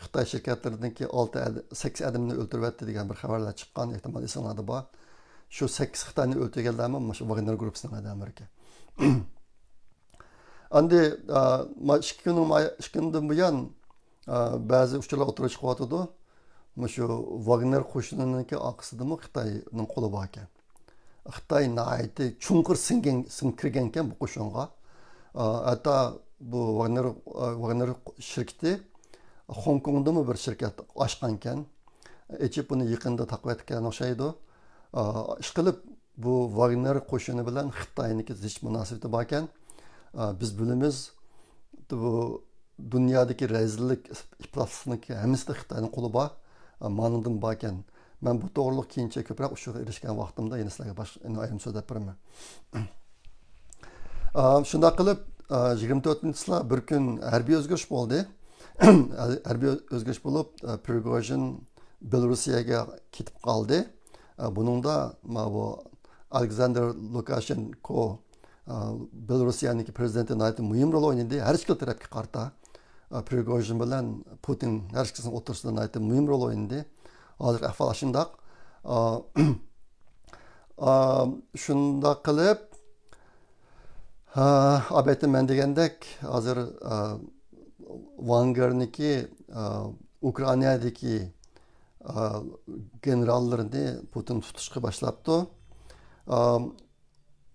خىتاي شىركەتلىرىدىكى ئالتە ئەد-، سەككىز ئادەمنى ئۆلتۈرۈۋەتتى دېگەن بىر خەۋەرلەر چىققان، ئېھتىمال ئېسىڭلاردا بار. شۇ سەككىز خىتاينى ئۆلتۈرگەنلەرمۇ مانا شۇ ۋاگنېر گۇرۇپپىسىنىڭ ئادەملىرى ئىكەن. ئەمدى، ئا، ما-، ئىككى كۈننىڭ ما-، ئىككى كۈندىن بۇيان، ئا، بەزى ئۇچۇرلار ئوتتۇرىغا چىقىۋاتىدۇ. مۇشۇ ۋاگنېر قوشۇنىنىڭكى ئارقىسىدىمۇ خىتاينىڭ قولى باركەن. خىتاي ناھايىتى چوڭقۇر سىڭگەن، سىڭ كىرگەنكەن بۇ قوشۇنغا. ئا، ھەتتا بۇ ۋاگنېر، ئا، ۋاگنېر شىركىتى خوڭكوڭدىمۇ بىر شىركەت ئاچقانكەن. ئېچىپ بۇنى يېقىندا تاقىۋەتكەن ئوخشايدۇ. ئا، ئىشقىلىپ، بۇ ۋاگنېر قوشۇنى بىلەن خىتاينىڭكى زىچ مۇناسىۋىتى باركەن. ئا، بىز بىلىمىز، بۇ دۇنيادىكى رەزىللىك، ئىپلاسلىقنىڭكى ھەممىسىدە خىتاينىڭ قولى بار. ئا، ماندىن باركەن. مەن بۇ توغرىلىق كېيىنچە كۆپرەك ئۇچۇرغا ئېرىشكەن ۋاقتىمدا يەنە سىلەرگە باشقا، يەنە ئايرىم سۆزلەپ بېرىمەن. ئا، شۇنداق قىلىپ، ئا، يىگىرمە تۆتىنچى چىسلا بىر كۈن ھەربىي ئۆزگىرىش بولدى. ھەربىي ئۆزگىرىش بولۇپ، ئا، پرىگوژىن بېلوروسىيەگە كېتىپ قالدى. ئا، بۇنىڭدا ماۋۇ ئالېكساندېر لۇكاشېنكو، ئا، بېلوروسىيەنىڭكى پرېزىدېنتى ناھايىتى مۇھىم رول ئوينىدى. ھەر ئىككىلا تەرەپكە قارىتا، ئا، پرىگوژىن بىلەن پۇتىن ھەر ئىككىسىنىڭ ئوتتۇرىسىدا ناھايىتى مۇھىم رول ئوينىدى. ھازىر ئەھۋال شۇنداق. ئا، ئا، شۇنداق قىلىپ، ھا، ئەلۋەتتە، مەن دېگەندەك، ھازىر، ئا، ۋاگنېرنىڭكى، ئا، ئۇكرائىنادىكى، ئا، گېنېراللىرىنى پۇتىن تۇتۇشقا باشلاپتۇ. ئا،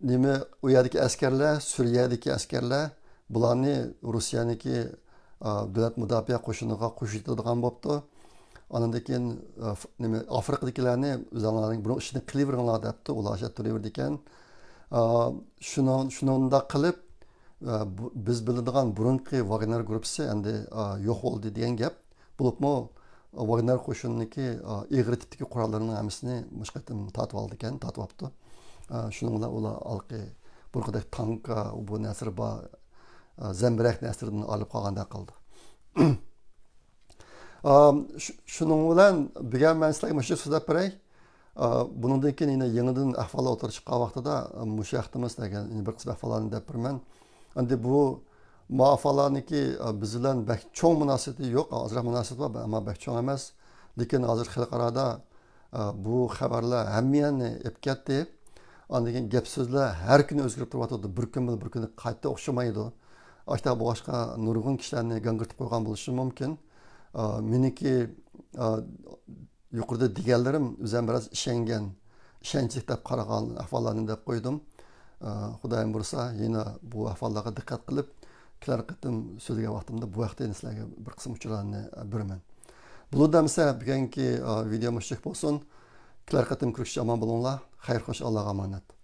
نېمە، ئۇ يەردىكى ئەسكەرلەر، سۈرىيەدىكى ئەسكەرلەر، بۇلارنى روسىيەنىڭكى، ئا، دۆلەت مۇداپىئە قوشۇنىغا قوشۇۋېتىدىغان بوپتۇ. ئاندىن كېيىن، ئە، ف-، نېمە، ئافرىقىدىكىلەرنى ئۆزۈڭلارنىڭ بۇنىڭ ئىشىنى قىلىۋېرىڭلار دەپتۇ، ئۇلار ئاشۇ تۇرۇۋېرىدىكەن. ئا، شۇنىڭ، شۇنىڭداق قىلىپ، ئە، بۇ، بىز بىلىدىغان بۇرۇنقى ۋاگنېر گۇرۇپپىسى ئەمدى، ئا، يوق بولدى دېگەن گەپ. بولۇپمۇ ۋاگنېر قوشۇنىنىڭكى، ئا، ئېغىر تىپتىكى قوراللىرىنىڭ ھەممىسىنى مۇشۇ قېتىم تارتىۋالدىكەن، تارتىۋاپتۇ. ئا، شۇنىڭ بىلەن ئۇلار ھالقى بۇرۇنقىدەك تانكا، بۇ نەرسىلەر بار، ئا، زەمبىرەك نەرسىلىرىدىن ئايرىلىپ قالغاندەك قىلدى. ئا، شۇ-، شۇنىڭ بىلەن بۈگۈن مەن سىلەرگە مۇشۇ سۆزلەپ بېرەي. ئا، بۇنىڭدىن كېيىن يەنە يېڭىدىن ئەھۋاللار ئوتتۇرىغا چىققان ۋاقتىدا، ئا، مۇشۇ ھەقتىمۇ سىلەرگە يەنە بىر قىسىم ئەھۋاللارنى دەپ بېرىمەن. ئەمدى بۇ مۇ ئەھۋاللارنىڭكى، ئا، بىز بىلەن بەك چوڭ مۇناسىۋىتى يوق، ئازراق مۇناسىۋىتى بار، ئەمما بەك چوڭ ئەمەس. لېكىن ھازىر خەلقئارادا، ئا، بۇ خەۋەرلەر ھەممە يەرنى ئېلىپ كەتتى. ئاندىن كېيىن گەپ سۆزلەر ھەر كۈنى ئۆزگىرىپ تۇرۇۋاتىدۇ، بىر كۈن بىلەن بىر كۈنى قايتا ئوخشىمايدۇ. ئاشۇنداق بولغاچقا نۇرغۇن كىشىلەرنى گاڭگىرىتىپ قويغان بولۇشى مۇمكىن. ئا، مېنىڭكى، ئا، يۇقىرىدا دېگەنلىرىم ئۆزۈم بىراز ئىشەنگەن، ئىشەنچلىك دەپ قارىغان ئەھۋاللارنى دەپ قويدۇم. ئا، خۇدايىم بۇيرۇسا يەنە بۇ ئەھۋاللارغا دىققەت قىلىپ، كېلەر قېتىم سۆزلىگەن ۋاقتىمدا بۇ ھەقتە يەنە سىلەرگە بىر قىسىم ئۇچۇرلارنى بېرىمەن. بولدى ئەمىسە، بۈگۈنكى، ئا، ۋىدېيو مۇشۇ بولسۇن. كېلەر قېتىم كۆرۈشكىچە ئامان بولۇڭلار. خەير خوش، ئاللاغا ئامانەت.